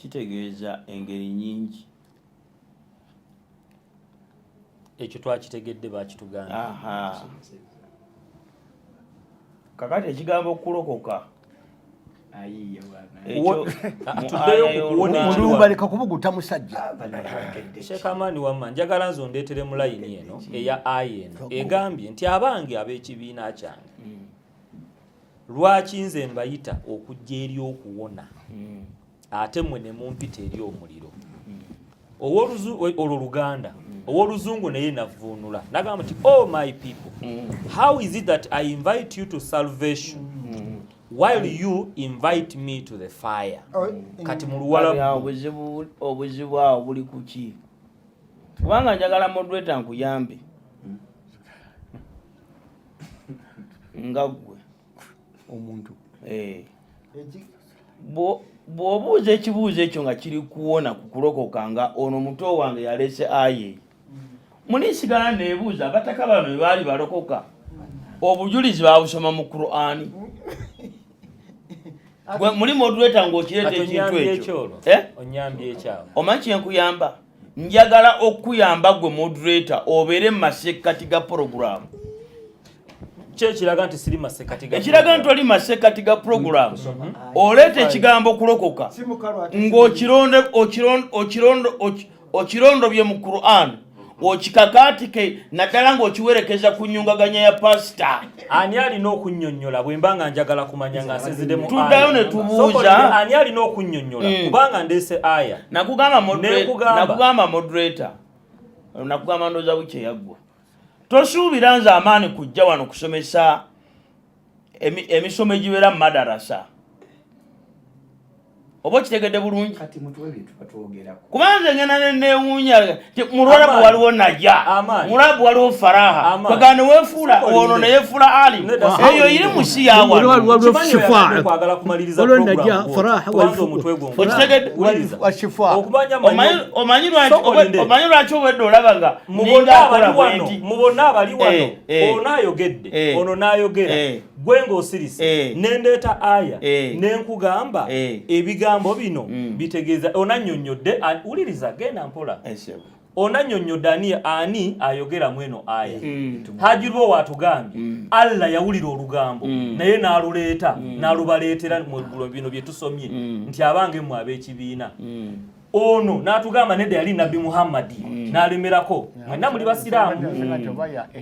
Speaker 5: kitegeeza engeri nyingi.
Speaker 1: Ekyo twakitegedde, bakitugambye.
Speaker 5: Aha. Kakati ekigambo okulokoka ekyo mu
Speaker 1: Tuddeyo
Speaker 5: aya
Speaker 1: ku kuwona.
Speaker 5: y'Oluganda.
Speaker 10: Mulumba, leka kubuguta musajja.
Speaker 1: Sheekh Amaani, wamma njagala nze ondeetere mu layini eno eya aya eno egambye nti, "Abange ab'ekibiina kyange, lwaki nze mbayita okujja eri okuwona, ate mmwe ne mumpita eri omuliro?" Olwo Luganda. Ow'oluzungu naye navvuunula nagamba nti, "Oh my people, how is it that I invite you to salvation while you invite me to the fire?" Kati mu
Speaker 5: Kati
Speaker 1: Luwalabu.
Speaker 5: Awo obuzibu awo buli ku ki? Kubanga njagala moderator nkuyambe nga ggwe
Speaker 10: omuntu.
Speaker 5: Eh. Bw'obuuza ekibuuzo ekyo nga kiri kuwona ku kulokoka, nga ono muto wange yaleese aye muli, nsigala neebuuza, abataka bano bwe baali balokoka, obujulizi babusoma mu Qur'ani? Gwe muli moderator ng'okireeta
Speaker 1: Kati
Speaker 5: ekintu
Speaker 1: onyambye
Speaker 5: ekyo.
Speaker 1: ekyolwo.
Speaker 5: Eh?
Speaker 1: Onyambye ekyawo.
Speaker 5: Omanyi kyenkuyamba? Njagala okuyamba gwe moderator obeere mu masekkati ga porogulamu.
Speaker 1: Ki ekiraga nti siri masekati ga
Speaker 5: Ekiraga nti oli masekkati ga porogulamu, oleeta ekigambo kulokoka ng'okironde okirondobye mu Quran, okikakaatike, naddala ng'okiwerekeza ku nyungaganya ya pasita.
Speaker 1: Ani alina okunnyonnyola bwe mba nga njagala kumanya nga nsinzidde mu
Speaker 5: Tuddayo
Speaker 1: aya?
Speaker 5: ne tubuuza.
Speaker 1: Sokolinde, ani alina okunnyonnyola? Kubanga ndeese aya.
Speaker 5: Nakugamba
Speaker 1: Nekugamba.
Speaker 5: Nakugamba moderator, nakugamba, ndooza wiki eyaggwa, tosuubira nze amaani kujja wano kusomesa emisomo egibeera mu madarasa. Oba okitegedde bulungi?
Speaker 9: Kati mutuwe ebintu batwogerako.
Speaker 5: Kuba nze ngenda nenewuunya, mu Luwarabu
Speaker 1: Amaani.
Speaker 5: waliwo naja,
Speaker 1: Amaani.
Speaker 5: mu Luwarabu waliwo faraha.
Speaker 1: Amaani.
Speaker 5: Kwegana neweefuula
Speaker 1: Sokolinde.
Speaker 5: ono neyefuula alimu.
Speaker 1: Nedda,
Speaker 5: Eyo
Speaker 1: sokolinde.
Speaker 5: iri mu si yawano.
Speaker 6: Waliwo
Speaker 1: Kimanyi
Speaker 6: shifa.
Speaker 1: oyagadde kwagala kumaliriza
Speaker 6: Waliwo
Speaker 1: program
Speaker 6: najja,
Speaker 1: bw'otyo.
Speaker 6: faraha,
Speaker 1: Kubanza omutwe gwo.
Speaker 5: Okitegedde?
Speaker 1: Wuliriza.
Speaker 10: Washifa.
Speaker 1: Okumanya manyi- Sokolinde.
Speaker 5: Omanyi lwaki obwedde olaba nga
Speaker 1: Mu
Speaker 5: ninga
Speaker 1: bonna
Speaker 5: akola
Speaker 1: abali wano,
Speaker 5: bwenti?
Speaker 1: mu bonna abali wano, ono ayogedde, ono n'ayogera, gwe ng'osirise, nendeeta aya, nenkugamba ebigambo bino bitegeeza, onannyonnyodde. Wuliriza, genda mpola. Onannyonnyodde ani ani ayogera mu eno aya. Haji Lwo atugambye Allah yawulira olugambo naye n'aluleeta n'alubaleetera mu eggulo bino bye tusomye nti, "Abange mmwe ab'ekibiina." Ono n'atugamba nedda, yali Nabbi Muhammadi, n'alemerako. Mwenna muli basiraamu.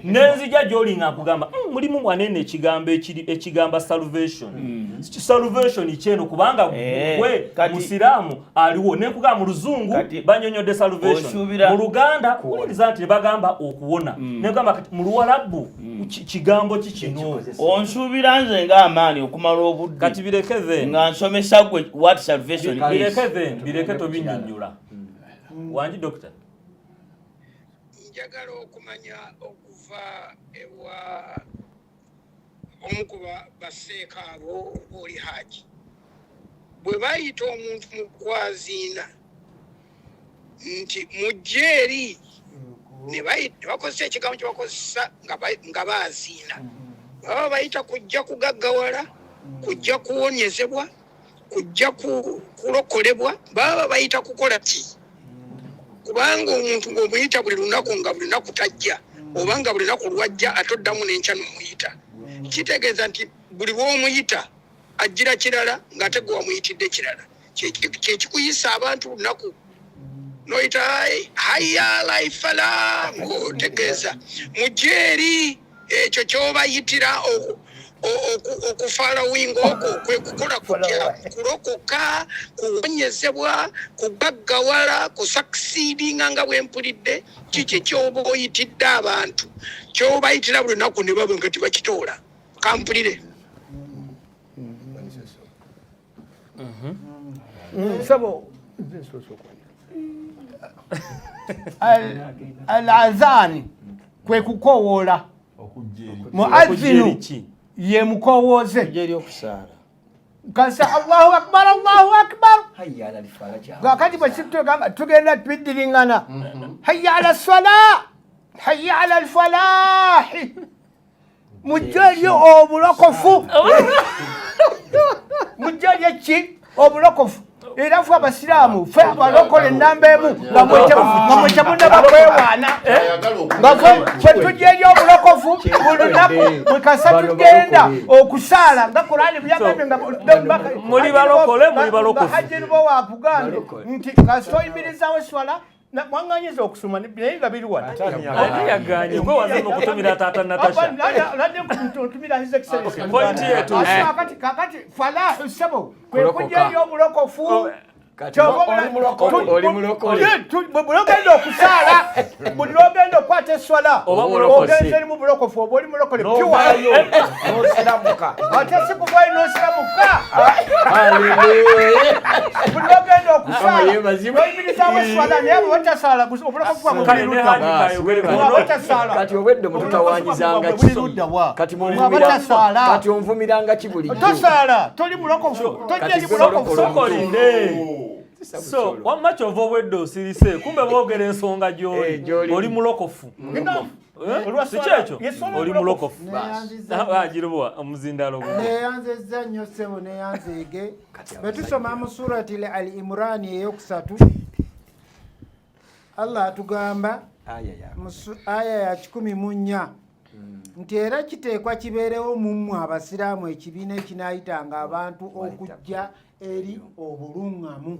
Speaker 1: Nenzija gy'oli nga nkugamba, mulimu mwanene ekigambo ekiri ekigamba salvation. Salvation kyeno kubanga gwe musiraamu aliwo, nenkugamba mu Luzungu banyonyodde salvation, mu Luganda, wuliriza, nti bagamba okuwona. Nenkugamba kati mu Luwalabu kigambo ki kino?
Speaker 5: Onsuubira nze ng'amaani okumala obudde
Speaker 1: Kati bireke then.
Speaker 5: nga nsomesa gwe what salvation is.
Speaker 1: Bireke then, bireke, tobinnyonnyola. Wangi, doctor.
Speaker 8: Njagala okumanya okuva ewa omu ku baseeka abo oba oli haji, bwe bayita omuntu mu kwaziina nti mujje eri, ne bakozesa ekigambo kye bakozesa nga baaziina, baba bayita kujja kugaggawala, kujja kuwonyezebwa, kujja kulokolebwa, baba bayita kukola ki? Kubanga omuntu ng'omuyita buli lunaku, nga buli lunaku tajja, oba nga buli lunaku lwajja ate oddamu n'enkya n'omuyita, kitegeeza nti buli lw'omuyita ajjira kirala ng'ate gwe wamuyitidde kirala. Kyekikuyisa abantu lunaku noyita hayya laifala ng'otegeeza mujje eri ekyo kyobayitira okufollowinga okwo kwe kukola kutya? Kulokoka, kuwonyezebwa, kugaggawala, kusucceedinga? Nga bwe mpulidde, kiki kyoba oyitidde abantu, kyobayitira buli lunaku ne baba nga tebakitoola? Kampulire.
Speaker 10: Sabo, al azani kwe kukowoola. Muadhinu ye mukowooze kasa Allahu akbar, Allahu akbar. Kakati bwe situgamba tugenda tubiddiringana, hayya ala swala, hayya ala alfalahi, mujje eri obulokofu, mujje eri ki obulokofu. Era ffe abasiraamu ffe abalokole ennamba emu nga mwe temunnaba kwewaana, nga ffe tujja eri obulokofu buli lunaku bwe kasa tugenda okusaala nga Kurani byagambye nga
Speaker 1: muli balokole, muli balokofu.
Speaker 10: Hajji Lubowa akugambye nti kasita oyimirizaawo eswala mwaŋŋanyiza okusoma naye nga biri wano.
Speaker 1: Ani yagaanye? Gwe wazze okutumira taata Natasha.
Speaker 10: Nadde ntumira His Excellency.
Speaker 1: Point yetuuse.
Speaker 10: Kakati falahu ssebo kwe kujja eri obulokofu. Buli ogenda okusaala, buli lwogenda okukwata eswala, ogenze eri mu bulokofu, oba oli mulokole pure. Ate si kuvaayo n'osiramuka. Buli lwogenda okusaala, n'oyimirizaawo eswala, naye abo batasaala, obulokofu bwabwe buli ludda wa? Batasaala.
Speaker 9: Kati obwedde mututawaanyizanga ki? Kati onvumiranga ki bulijjo?
Speaker 10: Tosaala, toli mulokofu, tojja eri mulokofu.
Speaker 1: So wamma kyova obwedde osirise, kumbe boogera ensonga gy'oli, oli mulokofu. Si kyekyo? Oli mulokofu. Agiruwa omuzindalo guno.
Speaker 2: Neeyanzezza nnyo ssebo, neeyanzeege. Bwe tusoma mu surati Al Imurani eyokusatu, Allah atugamba aya ya 104 nti era kiteekwa kibeerewo mu mmwe abasiraamu ekibiina ekinaayitanga abantu okujja eri obuluŋŋamu,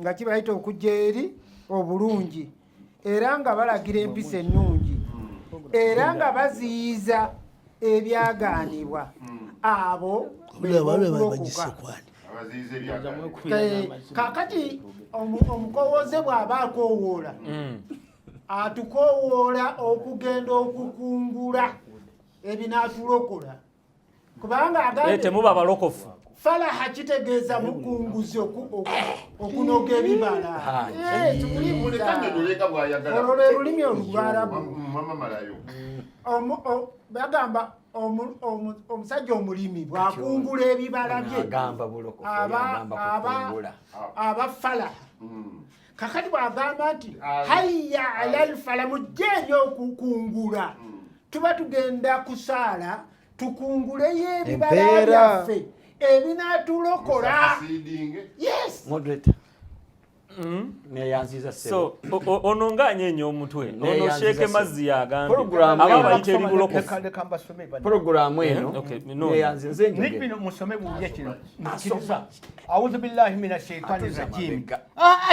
Speaker 2: nga kibayita okujja eri obulungi, era nga balagira empisa ennungi, era nga baziyiza ebyagaanibwa, abo bebokulokoka. Kakati omukowooze bw'aba akoowoola, atukowoola okugenda okukungula ebinaatulokola, kubanga agambye
Speaker 1: temuba balokofu.
Speaker 2: Falaha kitegeeza mukunguzi, okunoga ebibala. Olwo lwe lulimi Olwarabu. Bagamba omusajja omulimi bw'akungula ebibala bye aba falaha. Kakati bw'agamba nti hayya alal fala, mujje eri okukungula, tuba tugenda kusaala tukunguleyo ebibala byaffe ebinaatulokola. Yes.
Speaker 9: Moderator. Neyanziza
Speaker 1: So ono ng'anyeenya omutwe, ono Sheikh Mazzi yagambye aba bayita eri bulokofu.
Speaker 9: Programu eno neyanziza
Speaker 10: njogera. Bino musome buulye kino. Nzikiriza. A'udhu billahi minash shaitani rajim.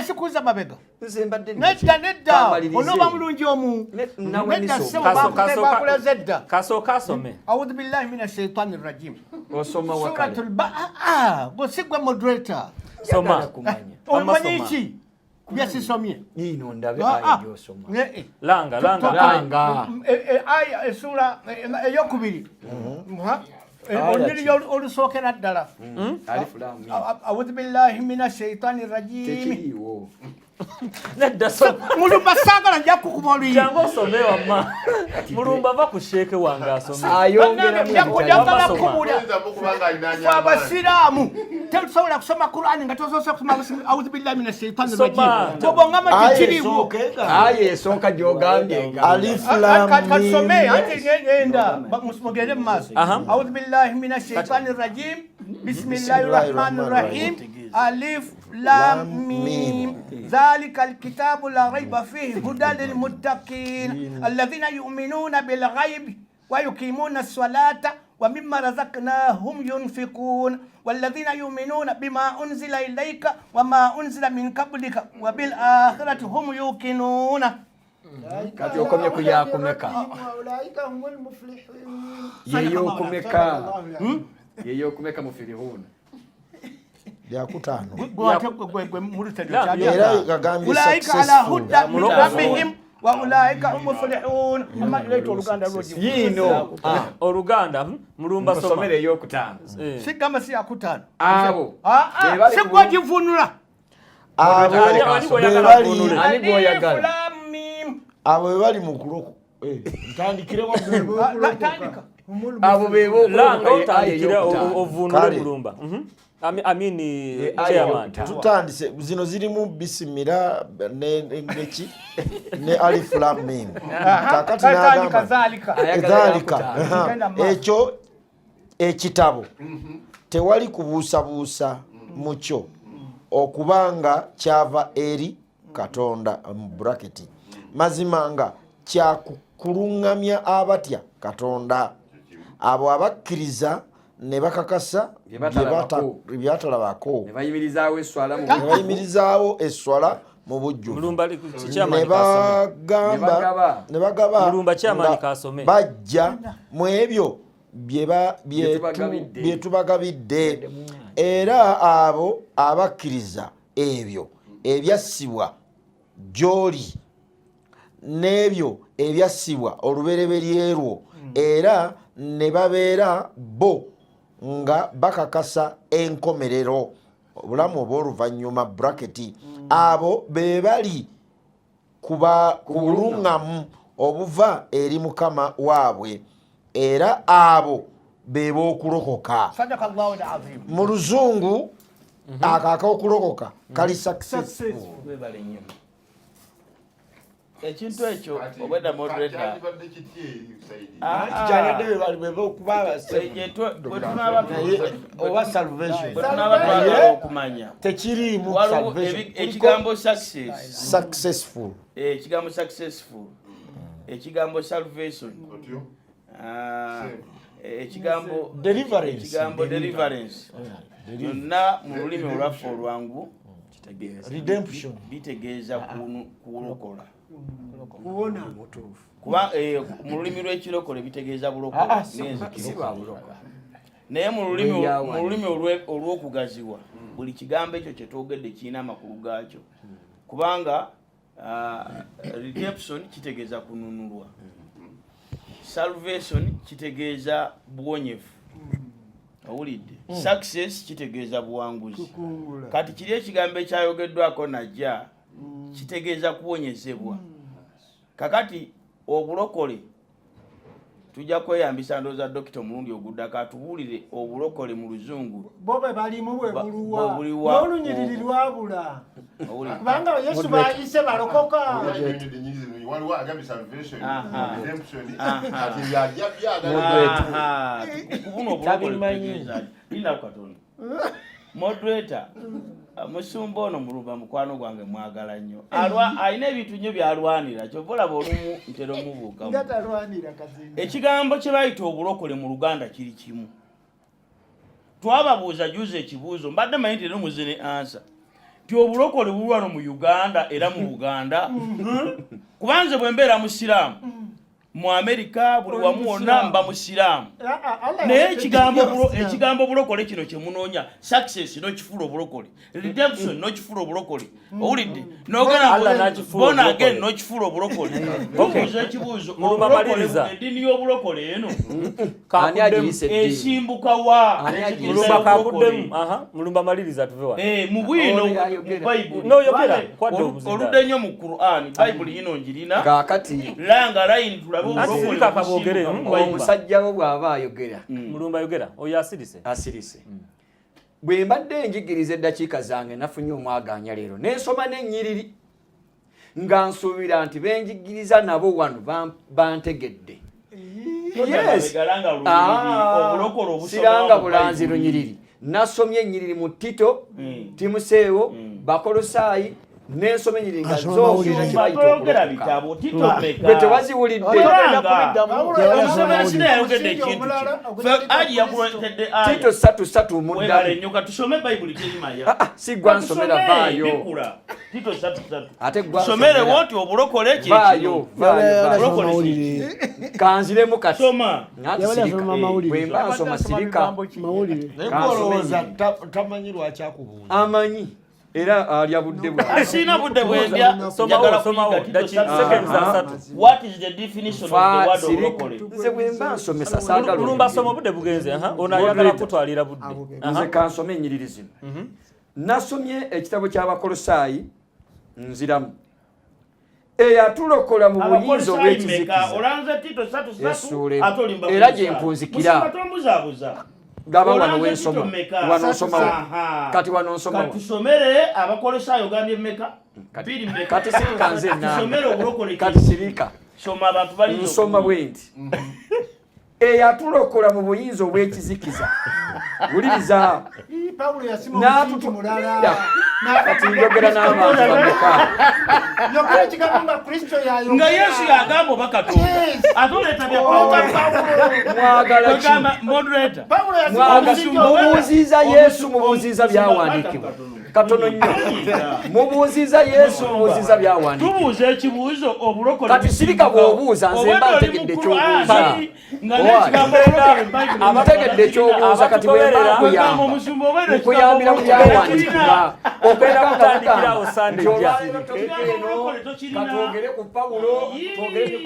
Speaker 10: Sikuza mabega. Nedda nedda, onooba mulungi omu. Nedda ssebo, bakulaze dda.
Speaker 1: Kasooka asome.
Speaker 10: A'udhu billahi minash shaitani rajim.
Speaker 9: Osoma wakale.
Speaker 10: Suratul gwe si gwe moderator.
Speaker 1: Soma.
Speaker 10: Omanyi ki? Byasisomye.
Speaker 9: Nino ndabe aya gy'osoma.
Speaker 1: Langa langa
Speaker 9: langa.
Speaker 10: Aya essuula eyokubiri. Olulimi olusookera ddala.
Speaker 9: Alif lam mim.
Speaker 10: A'udhu billahi minash shaitani rajim.
Speaker 9: Tekiriiwo.
Speaker 1: Nedda soma.
Speaker 10: Mulumba saagala nja kukuba oluyi.
Speaker 1: Jangu osome wamma. Mulumba va ku sheeke wange asome.
Speaker 10: Njagala kubuulira. Ffe abasiraamu tetusobola kusoma Kurani nga tosoose kusoma a'udhu billahi minash shaitani rajim. Bw'oba ongamba tekiriiwo.
Speaker 9: Aya esooka gy'ogambye.
Speaker 3: Alif lam mim.
Speaker 10: Katusome anti ngenda mugende mu maaso. A'udhu billahi minash shaitani rajim. Bismillahir rahmanir rahim. Alif lam mim. Dhalika alkitabu la rayba fihi hudan lilmuttaqin alladhina yu'minuna bilghaibi wa yuqimuna as-salata wa mimma razaqnahum yunfiqun walladhina yu'minuna bima unzila ilayka wa ma unzila min qablika wa bil akhirati hum yuqinuna.
Speaker 9: Kati okomye ku yakumeka.
Speaker 2: Ulaika humul muflihun.
Speaker 9: Yeyokumeka. Yeyokumeka mufilihun.
Speaker 3: Lyakutaano.
Speaker 10: Ulaika ala huda min rabbihim wa ulaika hum muflihun. Amma leeta oluganda lwogi.
Speaker 9: Yiino
Speaker 1: oluganda mulumba soma.
Speaker 9: Musomere eyokutaano.
Speaker 10: Sigamba si yakutaano.
Speaker 9: Abo.
Speaker 10: Sigwa givunula.
Speaker 3: Abo
Speaker 1: Ani gw'oyagala
Speaker 3: be bali-
Speaker 1: avvuunule?
Speaker 9: Ani gw'oyagala?
Speaker 3: Abo be bali mu kuloko, ntandikire waggulu.
Speaker 9: Abo be
Speaker 1: Langa
Speaker 9: b'okulokoka, ye aya
Speaker 1: otandikire
Speaker 9: ey'okutaano.
Speaker 1: ovvuunule
Speaker 3: Kale.
Speaker 1: Mulumba. Amini
Speaker 9: Ye aya
Speaker 1: chairman.
Speaker 9: ey'okutaano.
Speaker 3: Tutandise, zino zirimu bisimira neki ne alif lam mim. Kakati
Speaker 10: Tandika
Speaker 3: n'agamba
Speaker 10: zaalika.
Speaker 9: Ayagala
Speaker 3: dhalika
Speaker 9: yakutaano.
Speaker 10: Genda mu maaso.
Speaker 3: Ekyo ekitabo tewali kubuusabuusa mu kyo okubanga kyava eri Katonda, mu bracket, mazima nga kyakukuluŋŋamya abatya Katonda, abo abakkiriza ne bakakasa
Speaker 9: Bye batalabako.
Speaker 3: bye batalabako,
Speaker 9: Ne bayimirizaawo esswala mu
Speaker 3: ne bayimirizaawo esswala mu bujjuvu,
Speaker 1: Mulumba chairman
Speaker 3: ne
Speaker 1: kasome.
Speaker 3: bagamba
Speaker 9: Ne bagaba.
Speaker 3: Ne bagaba
Speaker 1: Mulumba chairman
Speaker 3: nga
Speaker 1: kasome.
Speaker 3: bajja mu ebyo
Speaker 9: Bye tubagabidde.
Speaker 3: bye tubagabidde, era abo abakkiriza ebyo ebyassibwa gy'oli n'ebyo ebyassibwa olubereberye lwo, era ne babeera bo nga bakakasa enkomerero, obulamu obw'oluvannyuma, bracket, abo be bali ku buluŋŋamu obuva eri Mukama waabwe, era abo be b'okulokoka.
Speaker 10: Sadaka Allahu alazim.
Speaker 3: Mu luzungu ako ak'okulokoka kali successful.
Speaker 5: Webale nnyo ekintu ekyo obwedda moderator.
Speaker 7: Kyandibadde kiti eri Saidi?
Speaker 6: Kyalidde be bali bebokuba
Speaker 5: Bwe tunaaba
Speaker 6: naye oba salvation
Speaker 5: bwe tunaaba twagala okumanya
Speaker 3: tekiriimu
Speaker 5: waliwo
Speaker 3: salvation.
Speaker 5: ekigambo success,
Speaker 3: Successful.
Speaker 5: Ekigambo successful, ekigambo salvation,
Speaker 7: Otyo?
Speaker 5: ah, ekigambo
Speaker 3: Deliverance.
Speaker 5: ekigambo deliverance, byonna mu lulimi olwaffe olwangu
Speaker 3: Redemption.
Speaker 5: bitegeeza kulokola.
Speaker 2: Kuwona.
Speaker 5: Kuba mu lulimi lw'ekirokole bitegeeza bulokole
Speaker 3: Ah, ah, si
Speaker 5: n'enzikiriza.
Speaker 9: Si ba bulokola.
Speaker 5: Naye mu lulimi
Speaker 9: Lw'ebyawandiikibwa.
Speaker 5: mu lulimi olw'okugaziwa, buli kigambo ekyo kyetwogedde kirina amakulu gaakyo, kubanga redemption kitegeeza kununulwa, salvation kitegeeza buwonyefu, owulidde, success kitegeeza buwanguzi.
Speaker 2: Kukungula.
Speaker 5: Kati kiri ekigambo ekyayogeddwako najja kitegeeza kuwonyezebwa. Kakati obulokole tujja kweyambisa, ndowooza dokita omulundi oguddako atubuulire obulokole mu luzungu.
Speaker 2: Bo bwe balimu bwe buluwa?
Speaker 5: Bwe buliwa.
Speaker 2: N'olunyiriri lwabula,
Speaker 5: Owulidde?
Speaker 2: kubanga Yesu bayise balokoka.
Speaker 7: Annyonnyodde ennyingi zino. Waliwo agambye salvation, redemption, kati byajja byagala.
Speaker 5: Aha, kubuno obulokole
Speaker 3: Tabimanyi.
Speaker 5: butegeeza ki? Linda katono, moderator. Musumba ono Mulumba mukwano gwange, mwagala nnyo. Alina ebintu nnyo byalwanira, kyova olaba olumu ntera omubuukamu.
Speaker 2: Nga talwanira kazinga.
Speaker 5: Ekigambo kye bayita obulokole mu Luganda kiri kimu. Twababuuza juzi ekibuuzo, mbadde manyi nti era muze ne answer, nti obulokole buli wano mu Uganda era mu Buganda? Kuba nze bwe mbeera musiraamu mu Amerika, buli
Speaker 2: Oli
Speaker 5: wamu wonna
Speaker 2: musiraamu.
Speaker 5: mba musiraamu.
Speaker 2: Ah, ah, Allah
Speaker 5: Naye
Speaker 2: yawadde Musiraamu.
Speaker 5: ekigambo bulokole kino kyemunoonya, success nokifuula obulokole, redemption nokifuula obulokole, owulidde?
Speaker 1: Allah n'akifuula
Speaker 5: Born again
Speaker 1: obulokole.
Speaker 5: nokifuula obulokole. Tubuuza ekibuuzo,
Speaker 1: Mulumba
Speaker 5: obulokole,
Speaker 1: maliriza.
Speaker 5: eddiini y'obulokole eno
Speaker 9: Ani agiyise eddiini?
Speaker 5: esimbuka wa?
Speaker 9: Ani agiyise?
Speaker 1: Mulumba
Speaker 5: Obulokole.
Speaker 1: kakuddemu. Aha, Mulumba maliriza tuve wano.
Speaker 5: Mu bwino
Speaker 9: Ono
Speaker 5: mu
Speaker 9: yayogera.
Speaker 5: Bayibuli.
Speaker 1: N'oyogera, kwadde obuzindaalo.
Speaker 5: Oludde nnyo mu Quran, Bayibuli yino njirina.
Speaker 9: Kaakati
Speaker 5: Langa layini tulabe
Speaker 1: Ati
Speaker 5: obulokole
Speaker 1: sirika kaboogere,
Speaker 5: busimbuka mu Bayibuli.
Speaker 9: omusajja wo bw'aba ayogera
Speaker 1: Mulumba yogera, oyo asirise.
Speaker 9: Asirise. Bwe mbadde njigiriza eddakiika zange, nafunye omwaganya leero nensoma n'ennyiriri nga nsuubira nti benjigiriza nabo wano bantegedde. Yes.
Speaker 5: Mabega lunyiriri,
Speaker 9: Ah,
Speaker 5: obulokole obusoma
Speaker 9: siranga
Speaker 5: mu
Speaker 9: bulanzi
Speaker 5: Bayibuli.
Speaker 9: lunyiriri. Nasomye ennyiriri mu Tito, Timoseewo, Bakolosaayi, nensoma ennyiriri nga
Speaker 6: Asoma
Speaker 9: zo
Speaker 6: mawulire.
Speaker 9: kibayita
Speaker 5: Toyogera
Speaker 9: okulokoka.
Speaker 5: bitabo, Tito meka?
Speaker 9: Gwe tewaziwulidde.
Speaker 5: Omusomesa sina yayogedde ekintu kye. Aji yakuleetedde aya.
Speaker 9: Tito 3:3
Speaker 5: Webale
Speaker 9: muddamu.
Speaker 5: nnyo, katusome Bayibuli terimaya.
Speaker 9: Ah, ah, si gwa nsomera, vaayo.
Speaker 5: Bikula. Tito 3:3.
Speaker 9: Ate gwa
Speaker 5: Tusomerewo
Speaker 9: nsomera.
Speaker 5: nti obulokole kye
Speaker 9: Vaayo,
Speaker 5: kino.
Speaker 9: vaayo, vaayo.
Speaker 5: Obulokole kye kino.
Speaker 9: Kanziremu kati.
Speaker 5: Soma.
Speaker 9: Ngati
Speaker 6: Yabadde
Speaker 9: sirika.
Speaker 6: asoma mawulire.
Speaker 9: Bwe mba nsoma sirika.
Speaker 6: Mawulire.
Speaker 3: Naye
Speaker 9: Kansome
Speaker 3: gwolowooza
Speaker 9: ennyiriri.
Speaker 3: tamanyi lwaki akubuuza?
Speaker 9: Amanyi era alya budde bwe.
Speaker 5: Sirina budde bwendya.
Speaker 1: Somawo,
Speaker 5: Njagala
Speaker 1: somawo.
Speaker 5: kuyiga Tito 3:3.
Speaker 1: Seconds 30.
Speaker 5: What is the definition of the word obulokole?
Speaker 9: Nze bwe mba nsomesa saagala
Speaker 1: Mulumba soma, obudde bugenze. Aha, ono ayagala
Speaker 9: Moderator.
Speaker 1: kutwalira budde.
Speaker 9: Nze kansome ennyiriri zino. Nasomye ekitabo ky'Abakolosaayi, nziramu, eyatulokola mu buyinza
Speaker 5: Abakolosaayi meka?
Speaker 9: obw'ekizikiza.
Speaker 5: Olanze Tito 3:3.
Speaker 9: Essuula emu.
Speaker 5: Ate olimba
Speaker 9: Era
Speaker 5: Kolosaayi.
Speaker 9: gye mpunzikira.
Speaker 5: Musumba, tombuzaabuza.
Speaker 9: Gaba wano
Speaker 5: Olanze
Speaker 9: wensoma.
Speaker 5: Tito meka?
Speaker 9: Wano nsomawo.
Speaker 5: Aha.
Speaker 9: Kati wano nsomawo.
Speaker 5: Katusomere Abakolosaayi, ogambye mmeka? Bbiri mmeka?
Speaker 9: Kati sirika nze
Speaker 5: Tusomere obulokole.
Speaker 9: Kati sirika.
Speaker 5: Soma, abantu balinza.
Speaker 9: Nsoma bwe nti: eyatulokola mu buyinza obw'ekizikiza, wuliriza.
Speaker 2: Ii, Pawulo yasima omusingi mulala.
Speaker 9: Kati njogera n'abantu bameka?
Speaker 2: Yogera ekigambo nga Kristo yayogera.
Speaker 5: Nga Yesu yagamba oba Katonda.
Speaker 2: Yes.
Speaker 5: Ate oleeta bya
Speaker 2: Oh,
Speaker 5: Pawulo.
Speaker 9: Mwagala ki?
Speaker 5: Ogamba, moderator.
Speaker 2: Pawulo yasima
Speaker 9: Mwaga-
Speaker 2: omusingi omulala.
Speaker 9: Mubuuziza Yesu, mubuuziza byawandiikibwa. Katono nnyo. Mubuuziza Yesu, mubuuziza byawandiikibwa.
Speaker 5: Tubuuza ekibuuzo, obulokole
Speaker 9: Kati sirika, bw'obuuza nze
Speaker 5: Obwedda
Speaker 9: mba
Speaker 5: oli
Speaker 9: ntegedde
Speaker 5: mu
Speaker 9: ky'obuuza.
Speaker 5: Qur'ani, nga n'ekigambo obulokole mu Bayibuli
Speaker 9: Ntegedde ky'obuuza. Kati bwe mba
Speaker 1: Abatugoberera.
Speaker 9: nkuyamba,
Speaker 5: Omusumba, obeera
Speaker 9: nkuyambira mu
Speaker 5: ekigambo
Speaker 9: byawandiikibwa.
Speaker 1: Ogenda kutandikira awo Sunday
Speaker 9: Nti
Speaker 1: ejja.
Speaker 9: olwaleero
Speaker 5: Ekigambo
Speaker 9: eno
Speaker 5: obulokole tokirina.
Speaker 9: katwogere ku Pawulo, twogere.